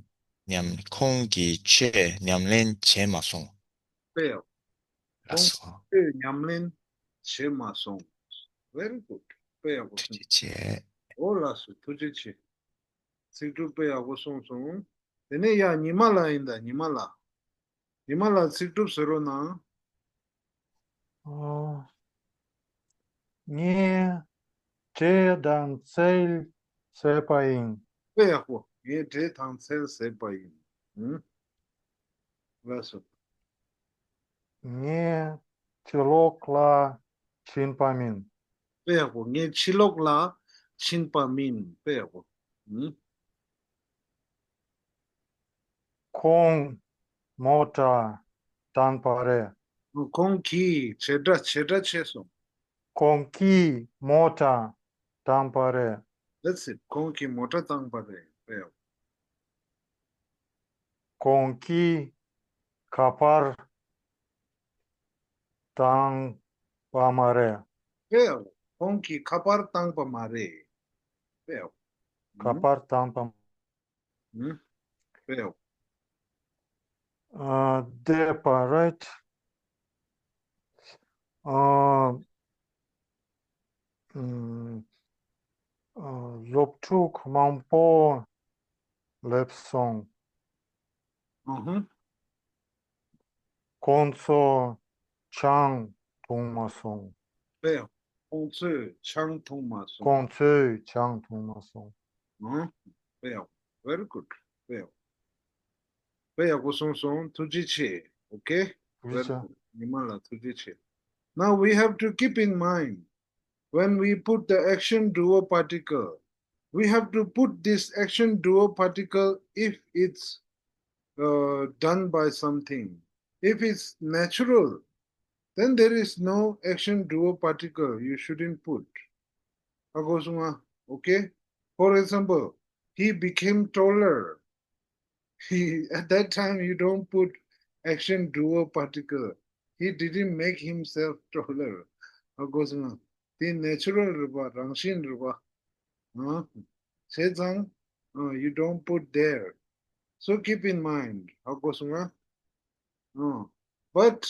ཉམས་ཁོང་གིས་ཆོས་ཉམས་ལེན་བྱས་མ་སོང་། དཔེ་ཡག་ལགས་ཁོང་སོ། ཆོས་ཉམས་ལེན་བྱས་མ་སོང་། Very good. དཔེ་ཡག་པོ་ཐུགས་རྗེ་གསུངས། ཆེ། ཨོ་ལགས་སོ། ཐུགས་རྗེ་ཆེ། ཚིག་གྲུབ་དཔེ་ཡག་པོ་གསུངས་སོང་། དེ་ནས་ཡ་ཉི་མ་ལགས་ཡིན་ད། ཉི་མ་ལགས། ཉི་མ་ལགས་ཚིག་གྲུབ་བཟོ་རོགས་གནང་། ཨོ། ངས་འབྲས་དང་ཚལ་བཟས་པ་ཡིན། དཔེ་ཡག་པོ། ངས་འབྲས་དང་ཚལ་བཟས་པ་ཡིན། ཨུམ། ལགས་སོ། ངས་ཕྱི་ལོགས་ལ་ཕྱིན་པ་མིན། དཔེ་ཡག་པོ། ངས་ཕྱི་ལོགས་ལ་ཕྱིན་པ་མིན། དཔེ་ཡག་པོ། ཨུམ། ཁོང་མོ་ཊ་བཏང་པ་རེད། ཁོང་གིས་བྱེད་སྒྲ་བྱེད་སྒྲ་བྱས་སོང་། ཁོང་གིས་མོ་ཊ་བཏང་པ་རེད། That's it. ཁོང་གིས་མོ་ཊ་བཏང་པ་རེད། དཔེ་ཡག་ཁོང་གིས་ཁ་པར་བཏང་པ་མ་རེད། དཔེ་ཡག་ཁོང་གིས་ཁ་པར་བཏང་པ་མ་རེད། དཔེ་ཡག་ཁ་པར་བཏང་པ། ཨུམ། དཔེ་ཡག་ཨ། བསྡད་པ་རེད། ཨ། ཨུམ། ཨ། སློབ་ཕྲུག་མང་པོ་སླེབས་སོང་། ཨུ་ཧུམ། ཁོང་ཚོས་ཆང་འཐུང་མ་སོང་། དཔེ་ཡག་ཁོང་ཚོས་ཆང་འཐུང་མ་སོང་། ཁོང་ཚོས་ཆང་འཐུང་མ་སོང་། ཨང་། དཔེ་ཡག Very good. དཔེ་ཡག་དཔེ་ཡག་པོ་གསུངས་སོང་། ཐུགས་རྗེ་ཆེ། Okay. ཐུགས་རྗེ་Very ཆེ། Good. ཉི་མ་ལགས་ཐུགས་རྗེ་ཆེ། Now we have to keep in mind, when we put the action doer particle, we have to put this action doer particle if it's uh, done by something. If it's natural, then there is no action doer particle. You shouldn't put. ཧ་གོ་སོང་ང་། Okay? For example, he became taller. He, at that time, you don't put action doer particle. He didn't make himself taller. ཧ་གོ་སོང་ང་། དེ་natural རེད་པ། རང་བཞིན་རེད་པ། ཨ། བྱས་ཙང་། ཨ། You don't put there. So keep in mind. ཧ་གོ་སོང་ང་། ཨ། But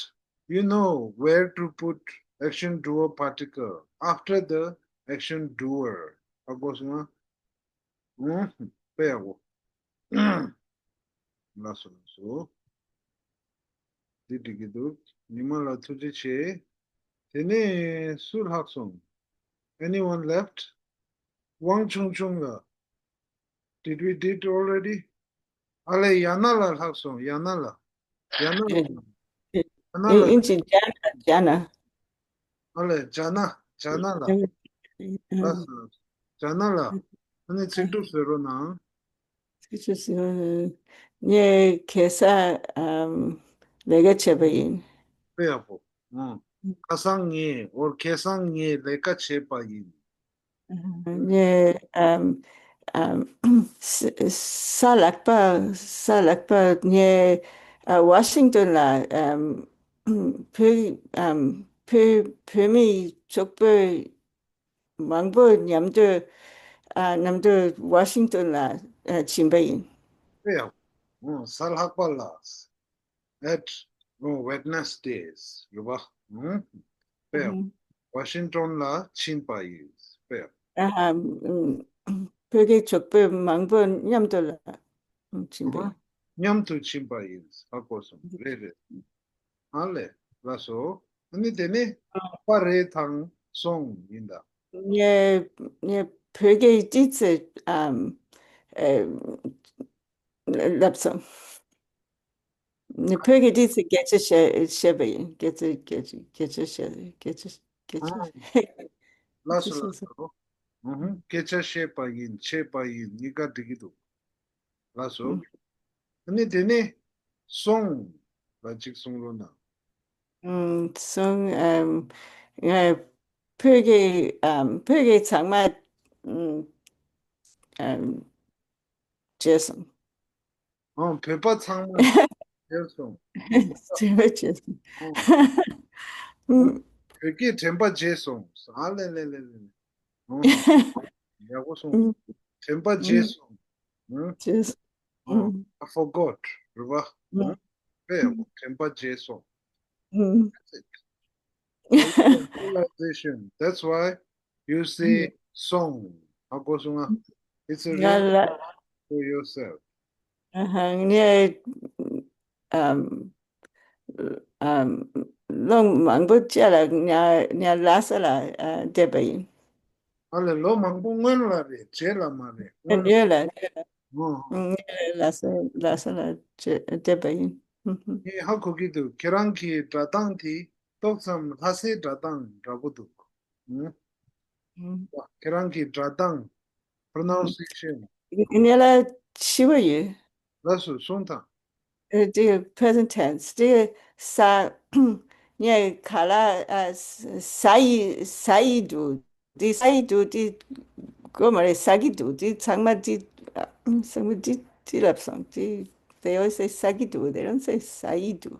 you know where to put action doer particle after the action doer. ཧ་གོ་སོང་ང་། ཨུམ། དཔེ་ཡག་པོ། ལགས་སོ་ལགས་སོ། འདི་འགྲིག་གི་འདུག་ཉི་མ་ལགས་ཐུགས་རྗེ་ཆེ། དེ་ནས་སུ་ལྷག་སོང་། Anyone left? དབང་ཆུང་ཆུང་ལགས། Did we did already? ཨ་ལས། ཡ་ན་ལགས་ལྷག་སོང་། ཡ་ན་ལགས། ཡ་ན་ལགས། ཡ་ན་ལགས། ཨིན་ཅི་ཇ་ན་ཇ་ན། ཨ་ལས། ཇ་ན། ཇ་ན་ལགས། ལགས་སོ། ཇ་ན་ལགས། ཨ་ནི་ཚིག་གྲུབ་བཟོ་རོགས་གནང་། ཚིག་གྲུབ་བཟོ། ངས་ཁ་སང་ཨམ་ལས་ཀ་བྱས་པ་ཡིན། དཔེ་ཡག་པོ། ཨང་། ཁ་སང་ངས། or ཁ་སང་ངས་ལས་ཀ་བྱས་པ་ཡིན། ངས་ཨམ་ཨམ་ས་ས་ལག་པ་ས་ལག་པ་ངས་ཨ་ཝ་ཤིང་ཏོན་ལ་ཨམ་བོད་ཨམ་བོད་བོད་མི་ཚོགས་པ་མང་པོ་མཉམ་དུ་ཨ་མཉམ་དུ་ཝ་ཤིང་ཏོན་ལ་ཨ་ཕྱིན་པ་ཡིན། དཔེ་ཡག་ཨང་། ས་ལྷག་པ་ལ། At, oh, Wednesdays རེད་པ། ཨང་། དཔེ་ཡག་ཨང་། ཝ་ཤིང་ཏོན་ལ་ཕྱིན་པ་ཡིན། དཔེ་ཡག་ཨ་ཧ། ཨམ། བོད་ཀྱི་ཚོགས་པ་མང་པོ་མཉམ་དུ་ལ་ཕྱིན་པ་ཡིན། མཉམ་དུ་ཕྱིན་པ་ཡིན། ཧ་གོ་སོང་། རེད་རེད། ཨ་ལས། ལགས་སོ། ཨ་ནི་དེ་ནས་པ་རེད་དང་སོང་ཡིན་ད། ངས་ངས་བོད་སྐད་ཏོག་ཙམ་ཨམ་ཨེ་ལབ་སོང་། ནི་བོད་སྐད་ཏོག་ཙམ་སྐད་ཆ་བཤད་བཤད་པ་ཡིན། སྐད་ཆ་སྐད་ཆ་སྐད་ཆ་བཤད། སྐད་ཆ་སྐད་ཆ་ཨ། ལགས་སོ་ལགས་སོ། ཨུ་ཧུ། སྐད་ཆ་བཤད་པ་ཡིན། བྱས་པ་ཡིན། གཉིས་ཀ་འགྲིག་གི་འདུག་ལགས་སོ། ཨ་ནི་དེ་ནས་སོང་ལ་གཅིག་གསུང་རོགས་གནང་། ཨུམ། སོང་། ཨམ། ཨ། བོད་ཀྱི་ཨམ། བོད་ཀྱི་ཚང་མ་ཨམ། ཨམ། བརྗེད་སོང་། ཨང་། བོད་པ་ཚང་མ་བརྗེད་སོང་། བརྗེད་པ་བརྗེད་སོང་། ཨང་། ཨམ། བོད་ཀྱི་དྲན་པ་བརྗེད་སོང་། ཨ་ལེ་ལེ་ལེ་ལེ། ཨང་། ཡག་པོ་སོང་། ཨམ། དྲན་པ་བརྗེད་ཨམ། སོང་། ཨང་། བརྗེད་སོང་། ཨང་། ཨམ། I forgot. རེད་པ། ཨང་། ཨམ། དཔེ་ཡག་པོ། དྲན་པ་བརྗེད་སོང་། ཨམ། That's it. Realization. That's why you say song. ཧ་གོ་སོང་ང་། It's a real ལ། For yourself. ཨ་ཧ། ངས་ཨམ། ཨམ། ལོ་མང་པོ་བྱས་ལ་ཉ་ཉ་ལྷ་ས་ལ་ཨ། བསྡད་པ་ཡིན། ཨ་ལེ། ལོ་མང་པོ་སྔོན་ལ་རེད། རྗེས་ལ་མ་རེད། སྔོན་ལ། ཡོད་ལ་ཡོད་ལ། ཨོ། ཨང་། ངས་ལྷ་ས་ལྷ་ས་ལ་བྱས་བསྡད་པ་ཡིན། ཧུམ་ཧུམ། ངས་ཧ་གོ་གི་འདུག་ཁྱེད་རང་གི་སྒྲ་གདངས་དེ་ཏོག་ཙམ་ལྷ་སའི་སྒྲ་གདངས་འདྲ་པོ་འདུག་ཨང་། ཨང་། ཁྱེད་རང་གི་སྒྲ་གདངས། Pronunciation. ངས་ལ་ཤི་བ་ཡོད། ལགས་སོ། གསུངས་དང་། ཨ། དེ་present tense དེ་ས། ངས་ག་ལ་ཨ། ས་ཡི་ས་ཡི་འདུག་དེ་ས་ཡི་འདུག་དེ་གོ་མ་རེད། ས་གི་འདུག་དེ་ཚང་མ་དེ་ཨ། ཚང་མ་དེ་དེ་ལབ་སོང་དེ། They always say ས་གི་འདུག They don't say ས་ཡི་འདུག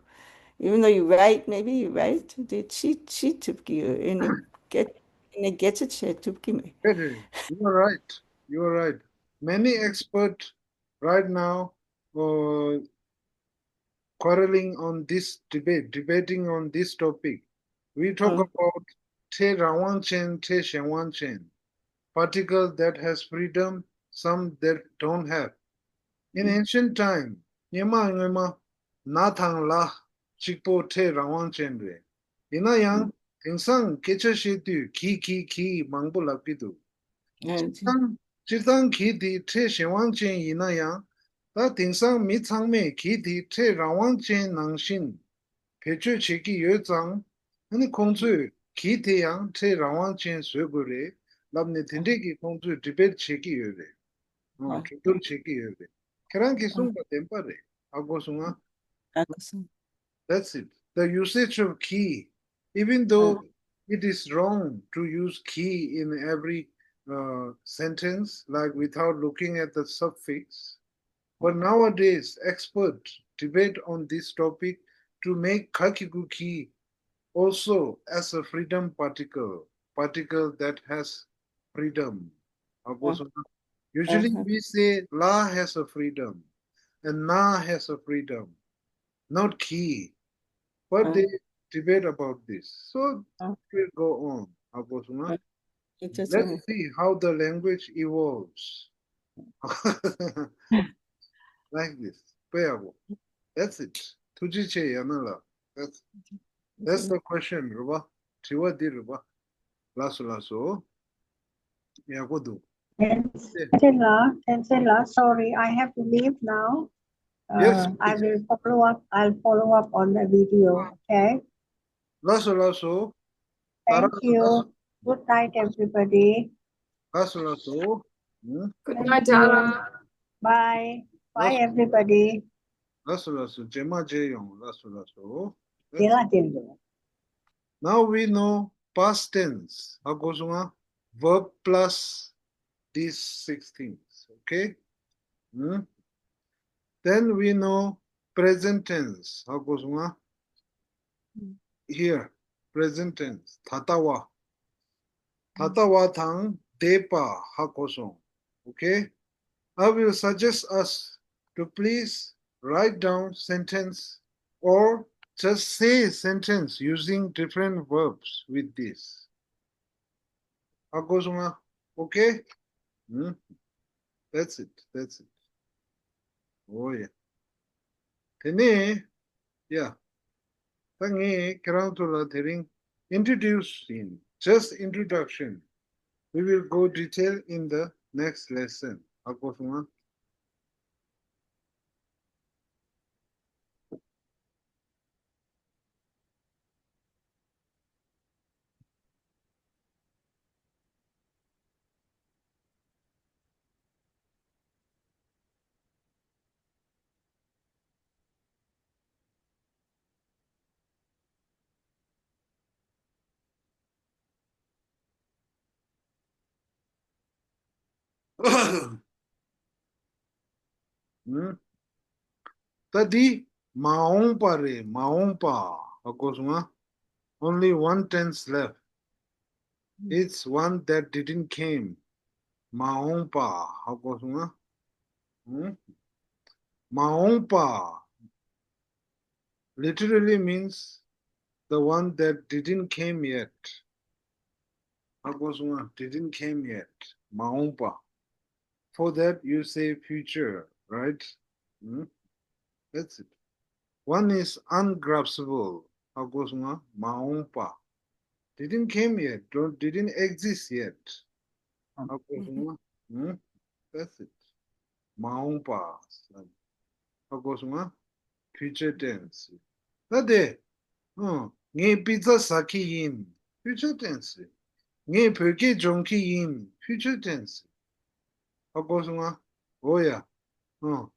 Even though you right, maybe you right. དེ་ཅི་ཅི་ཐུབ་ཀྱི་ཡོད། ཨེ་ནི་སྐད་ཨེ་ནི་སྐད་ཆ་བྱེད་ཐུབ་ཀྱི་མེད། Hey, hey, you are right. You are right. Many experts right now uh, quarreling on this debate, debating on this topic. We talk about ཁྲེ་རང་དབང་ཅན། ཁྲེ་གཞན་དབང་ཅན། Particle that has freedom, some that don't have. In ancient time, སྔོན་མ་སྔོན་མ་ན་དང་ལ་གཅིག་པོ་ཁྲེ་རང་དབང་ཅན་རེད། ཡིན་ན་ཡང་དེང་སང་སྐད་ཆ་བཤད་དུས་གི་གི་གི་མང་པོ་ལབ་ཀྱི་འདུག་སྤྱིར་བཏང་སྤྱིར་བཏང་གི་དེ་ཁྲེ་གཞན་དབང་ཅན་ཡིན་ན་ཡང་། ད་དེང་སང་མི་ཚང་མས་གི་དེ་ཁྲེ་རང་དབང་ཅན་ནང་བཞིན་བེད་སྤྱོད་བྱེད་ཀྱི་ཡོད་ཙང་། ཨ་ནི་ཁོང་ཚོས་གི་དེ་ཡང་ཁྲེ་རང་དབང་ཅན་བཟོ་དགོས་རེད་ལབ་ནས། དེ་འདྲས་ཀྱི་ཁོང་ཚོས་debate བྱེད་ཀྱི་ཡོད་རེད། ཨ། གྲོས་བསྡུར་བྱེད་ཀྱི་ཡོད་རེད། ཁྱེད་རང་གིས་གསུངས་པ་བདེན་པ་རེད། ཧ་གོ་སོང་ང་། ཧ་གོ་སོང་། That's it. The usage of གི, even though it is wrong to use གི in every uh, sentence, like without looking at the suffix, but nowadays experts debate on this topic to make ག་གི་གུ་གི also as a freedom particle, particle that has freedom. ཧ་གོ་སོང་ང་། Usually we say ལ་has a freedom and ན་has a freedom, not གི. But they debate about this. So it will go on. ཧ་གོ་སོང་ང་། Let's see how the language evolves. Like this. དཔེ་ཡག་པོ། That's it. ཐུགས་རྗེ་ཆེ་ཡ་ན་ལགས། That's, that's the question རེད་པ། དྲི་བ་འདི་རེད་པ། ལགས་སོ་ལགས་སོ། ཡག་པོ་འདུག Thank you, Tensela. Tensela, sorry, I have to leave now. Yes, uh, I will follow up. I'll follow up on the video, okay? ལགས་སོ་ལགས་སོ། Thank you. Good night, everybody. ལགས་སོ་ལགས་སོ། Good night, Dara. Bye. Bye, everybody. ལགས་སོ་ལགས་སོ། རྗེས་མ་མཇལ་ཡོང་། ལགས་སོ་ལགས་སོ། རྗེས་ལ་མཇལ་ཡོང་། Now we know past tense. ཧ་གོ་སོང་ང་། Verb plus these six things. Okay? Hmm? Then we know present tense. ཧ་གོ་སོང་ང་། Here, present tense. ད་ལྟ་བ། ད་ལྟ་བ་དང་འདས་པ་ཧ་གོ་སོང་། Okay? I will suggest us to please write down sentence or just say sentence using different verbs with this. ཧ་གོ་སོང་ང་། Okay? Hmm? That's it. That's it. Oh yeah. དེ་ནས། Yeah. ད་ངས་ཁྱེད་རང་ཚོ་ལ་དེ་རིང་introduce ཡིན། Just introduction. We will go detail in the next lesson. ཧ་གོ་སོང་ང་། ཨུམ། ད་འདི་མ་འོངས་པ་རེད། མ་འོངས་པ། ཧ་གོ་སོང་ང་། Only one tense left. It's one that didn't came. མ་འོངས་པ། ཧ་གོ་སོང་ང་། ཨུམ། མ་འོངས་པ། Literally means the one that didn't came yet. ཧ་གོ་སོང་ང་། Didn't came yet. མ་འོངས་པ། For that you say future, right? Hmm? That's it. One is ungraspable. ཧ་གོ་སོང་ང་། མ་འོངས་པ། Didn't came yet. Don't, didn't exist yet. ཧ་གོ་སོང་ང་། Hmm? That's it. མ་འོངས་པ། ཧ་གོ་སོང་ང་། Future tense. ད་དེ། ཨང་། ངས་པི་ཛ་ཟ་གི་ཡིན། Future tense. ངས་བོད་སྐད་སྦྱོང་གི་ཡིན། Future tense. ཧ་གོ་སོང་ང་། འོ་ཡ། ཨང་།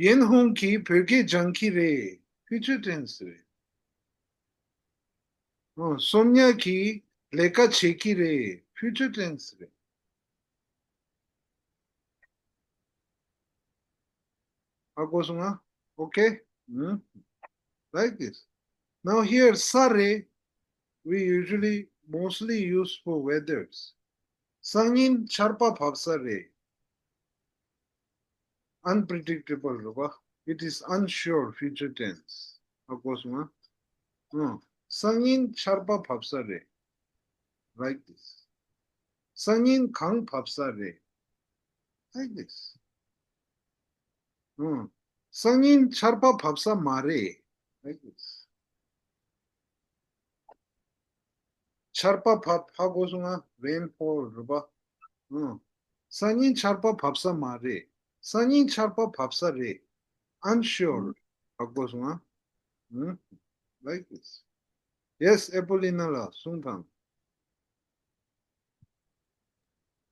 ཡན་ཧུང་གིས་བོད་སྐད་སྦྱང་གི་རེད། Future tense རེད། ཨང་། སོམ་ཉ་གིས་ལས་ཀ་བྱེད་ཀྱི་རེད། Future tense རེད། ཧ་གོ་སོང་ང་། Okay? Hmm? Like this. Now here, ས་རེད། We usually mostly use for weathers. སང་ཉིན་ཆར་པ་བབས་ས་རེད། Unpredictable རེད་པ། It is unsure, future tense. ཧ་གོ་སོང་ང་། ཨང་། སང་ཉིན་ཆར་པ་བབས་ས་རེད། Like this. སང་ཉིན་གངས་བབས་ས་རེད། Like this. ཨང་། སང་ཉིན་ཆར་པ་བབས་ས་མ་རེད། Like this. ཆར་པ་བབས། ཧ་གོ་སོང་ང་། Rainfall རེད་པ། ཨང་། སང་ཉིན་ཆར་པ་བབས་ས་མ་རེད། སང་ཉིན་ཆར་པ་བབས་ས་རེད། Unsure. ཧ་གོ་སོང་ང་། ཨང་། Like this. Yes, Epolina ལགས་གསུངས་དང་།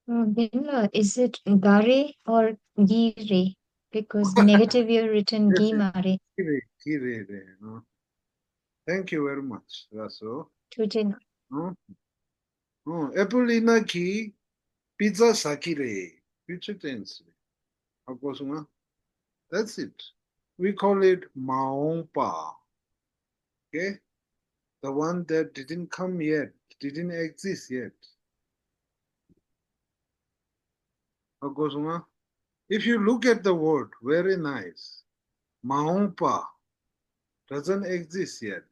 Uh, Bimla, is it gare or gire? Because negative you written gimare. Gire, gire, re. Uh, thank you very much. That's all. Tujin. Uh, uh, Epolina གིས་པི་ཛ་ཟ་གི་རེད། Future tense. ཧ་གོ་སོང་ང་། That's it. We call it མ་འོངས་པ། Okay? The one that didn't come yet, didn't exist yet. ཧ་གོ་སོང་ང་། If you look at the word, very nice. མ་འོངས་པ། Doesn't exist yet.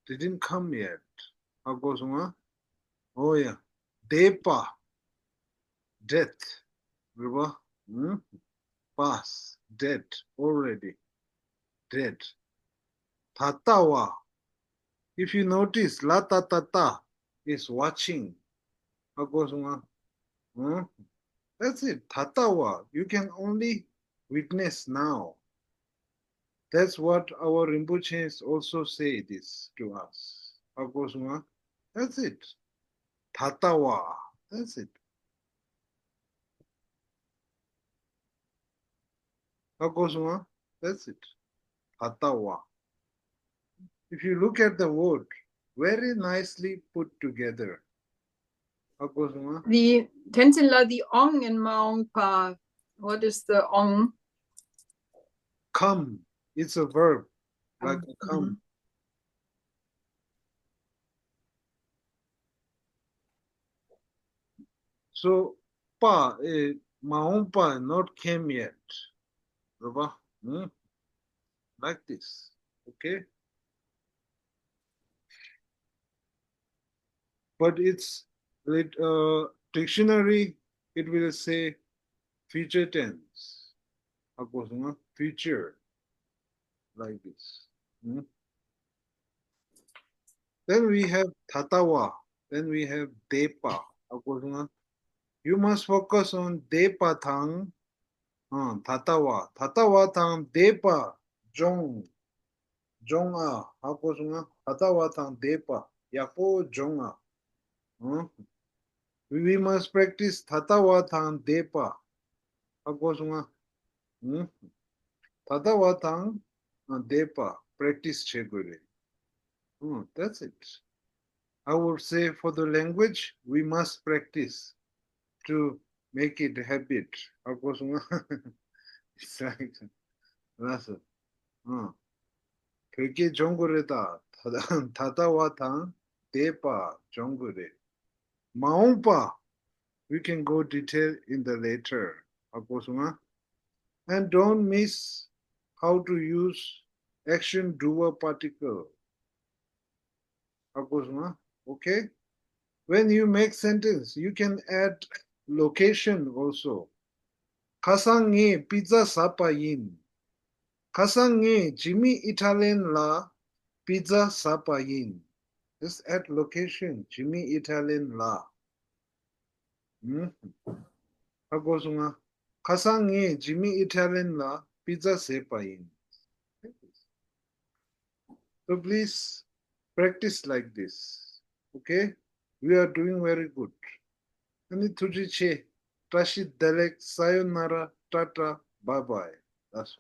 Didn't come yet. ཧ་གོ་སོང་ང་། འོ་ཡ། འདས་པ། Dead. རེད་པ། ཨང་། Past. Dead. Already. Dead. ད་ལྟ་བ། If you notice, ལ་ཏ་ཏ་ཏ་is watching. ཧ་གོ་སོང་ང་། ཨང་། That's it. ད་ལྟ་བ། You can only witness now. That's what our Rinpoches also say this to us. ཧ་གོ་སོང་ང་། That's it. ད་ལྟ་བ། That's it. ཧ་གོ་སོང་ང་། That's it. ད་ལྟ་བ། If you look at the word, very nicely put together. ཧ་གོ་སོང་ང་། The Tenzin la, the ong in མ་འོངས་པ. What is the ong? Come. It's a verb. Like a come. So, པ། ཨེ། མ་འོངས་པ། not came yet. རེད་པ། ཨང་། Like this. Okay? But it's, uh, dictionary, it will say future tense. ཧ་གོ་སོང་ང་། Future. Like this. Hmm? Then we have ད་ལྟ་བ། Then we have འདས་པ། ཧ་གོ་སོང་ང་། You must focus on འདས་པ་དང་། ཨ། ད་ལྟ་བ། ད་ལྟ་བ་དང་འདས་པ་སྦྱོང་། སྦྱོང་ཨ། ཧ་གོ་སོང་ང་། ད་ལྟ་བ་དང་འདས་པ་ཡག་པོ་སྦྱོང་ཨ། ཨང་། We must practice ད་ལྟ་བ་དང་འདས་པ། ཧ་གོ་སོང་ང་། ཨང་། ད་ལྟ་བ་དང་འདས་པ་པེ་རེག་ཊི་སི་བྱེད་དགོས་རེད། ཨང་། That's it. I would say for the language, we must practice to make it habit. ཧ་གོ་སོང་ང་། It's like, ལགས་སོ། ཨ། བོད་སྐད་སྦྱོང་དགོས་རེད་ད། ད་ད་ལྟ་བ་དང་འདས་པ་སྦྱོང་དགོས་རེད། མ་འོངས་པ། We can go detail in the later. ཧ་གོ་སོང་ང་། And don't miss how to use action doer particle. ཧ་གོ་སོང་ང་། Okay? When you make sentence, you can add location also. ཁ་སང་ངས་པི་ཛ་ཟ་པ་ཡིན། ཁ་སང་ངས་ཇི་མི་ཨི་ཊ་ལི་ཡན་ལ་པི་ཛ་ཟ་པ་ཡིན། Just add location. ཇི་མི་ཨི་ཊ་ལི་ཡན་ལ། ཧ་གོ་སོང་ང་། ཁ་སང་ངས་ཇི་མི་ཨི་ཊ་ལི་ཡན་ལ་པི་ཛ་ཟས་པ་ཡིན། So please practice like this. Okay? We are doing very good. ཨ་ནི་ཐུགས་རྗེ་ཆེ། བཀྲ་ཤིས་བདེ་ལེགས། Sayonara, tata, bye bye. That's,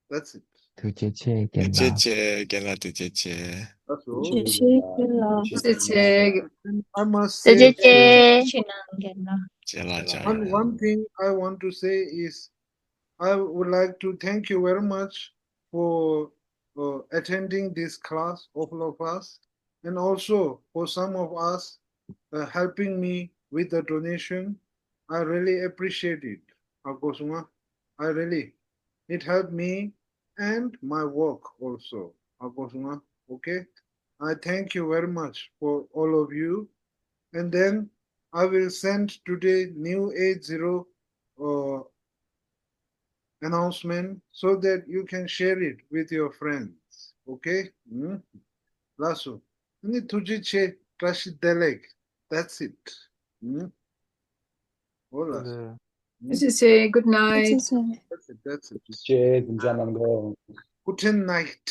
that's it. ཐུགས་རྗེ་ཆེ་རྒན་ལགས། ཐུགས་རྗེ་ཆེ་རྒན་ལགས། ཐུགས་རྗེ་ཆེ། That's all. ཐུགས་རྗེ་ཆེ་རྒན་ལགས། ཐུགས་རྗེ་ཆེ། And I must say, ཐུགས་རྗེ་ཆེ། ཕྱི་ནང་རྒན་ལགས། རྒན་ལགས། One, one thing I want to say is, I would like to thank you very much for uh, attending this class, all of us, and also for some of us uh, helping me with the donation. I really appreciate it. ཧ་གོ་སོང་ང་། I really, it helped me and my work also. ཧ་གོ་སོང་ང་། Okay? I thank you very much for all of you. And then I will send today new eight zero uh, announcement so that you can share it with your friends. Okay? ལགས་སོ། ཨ་ནི་ཐུགས་རྗེ་ཆེ། བཀྲ་ཤིས་བདེ་ལེགས། That's it. འོ་ལགས་སོ། ཐུགས་རྗེ་ཆེ། Good night. That's it. That's it. ཅེས་འཛིན་གྲྭ་ནང་གོ། Gute Nacht.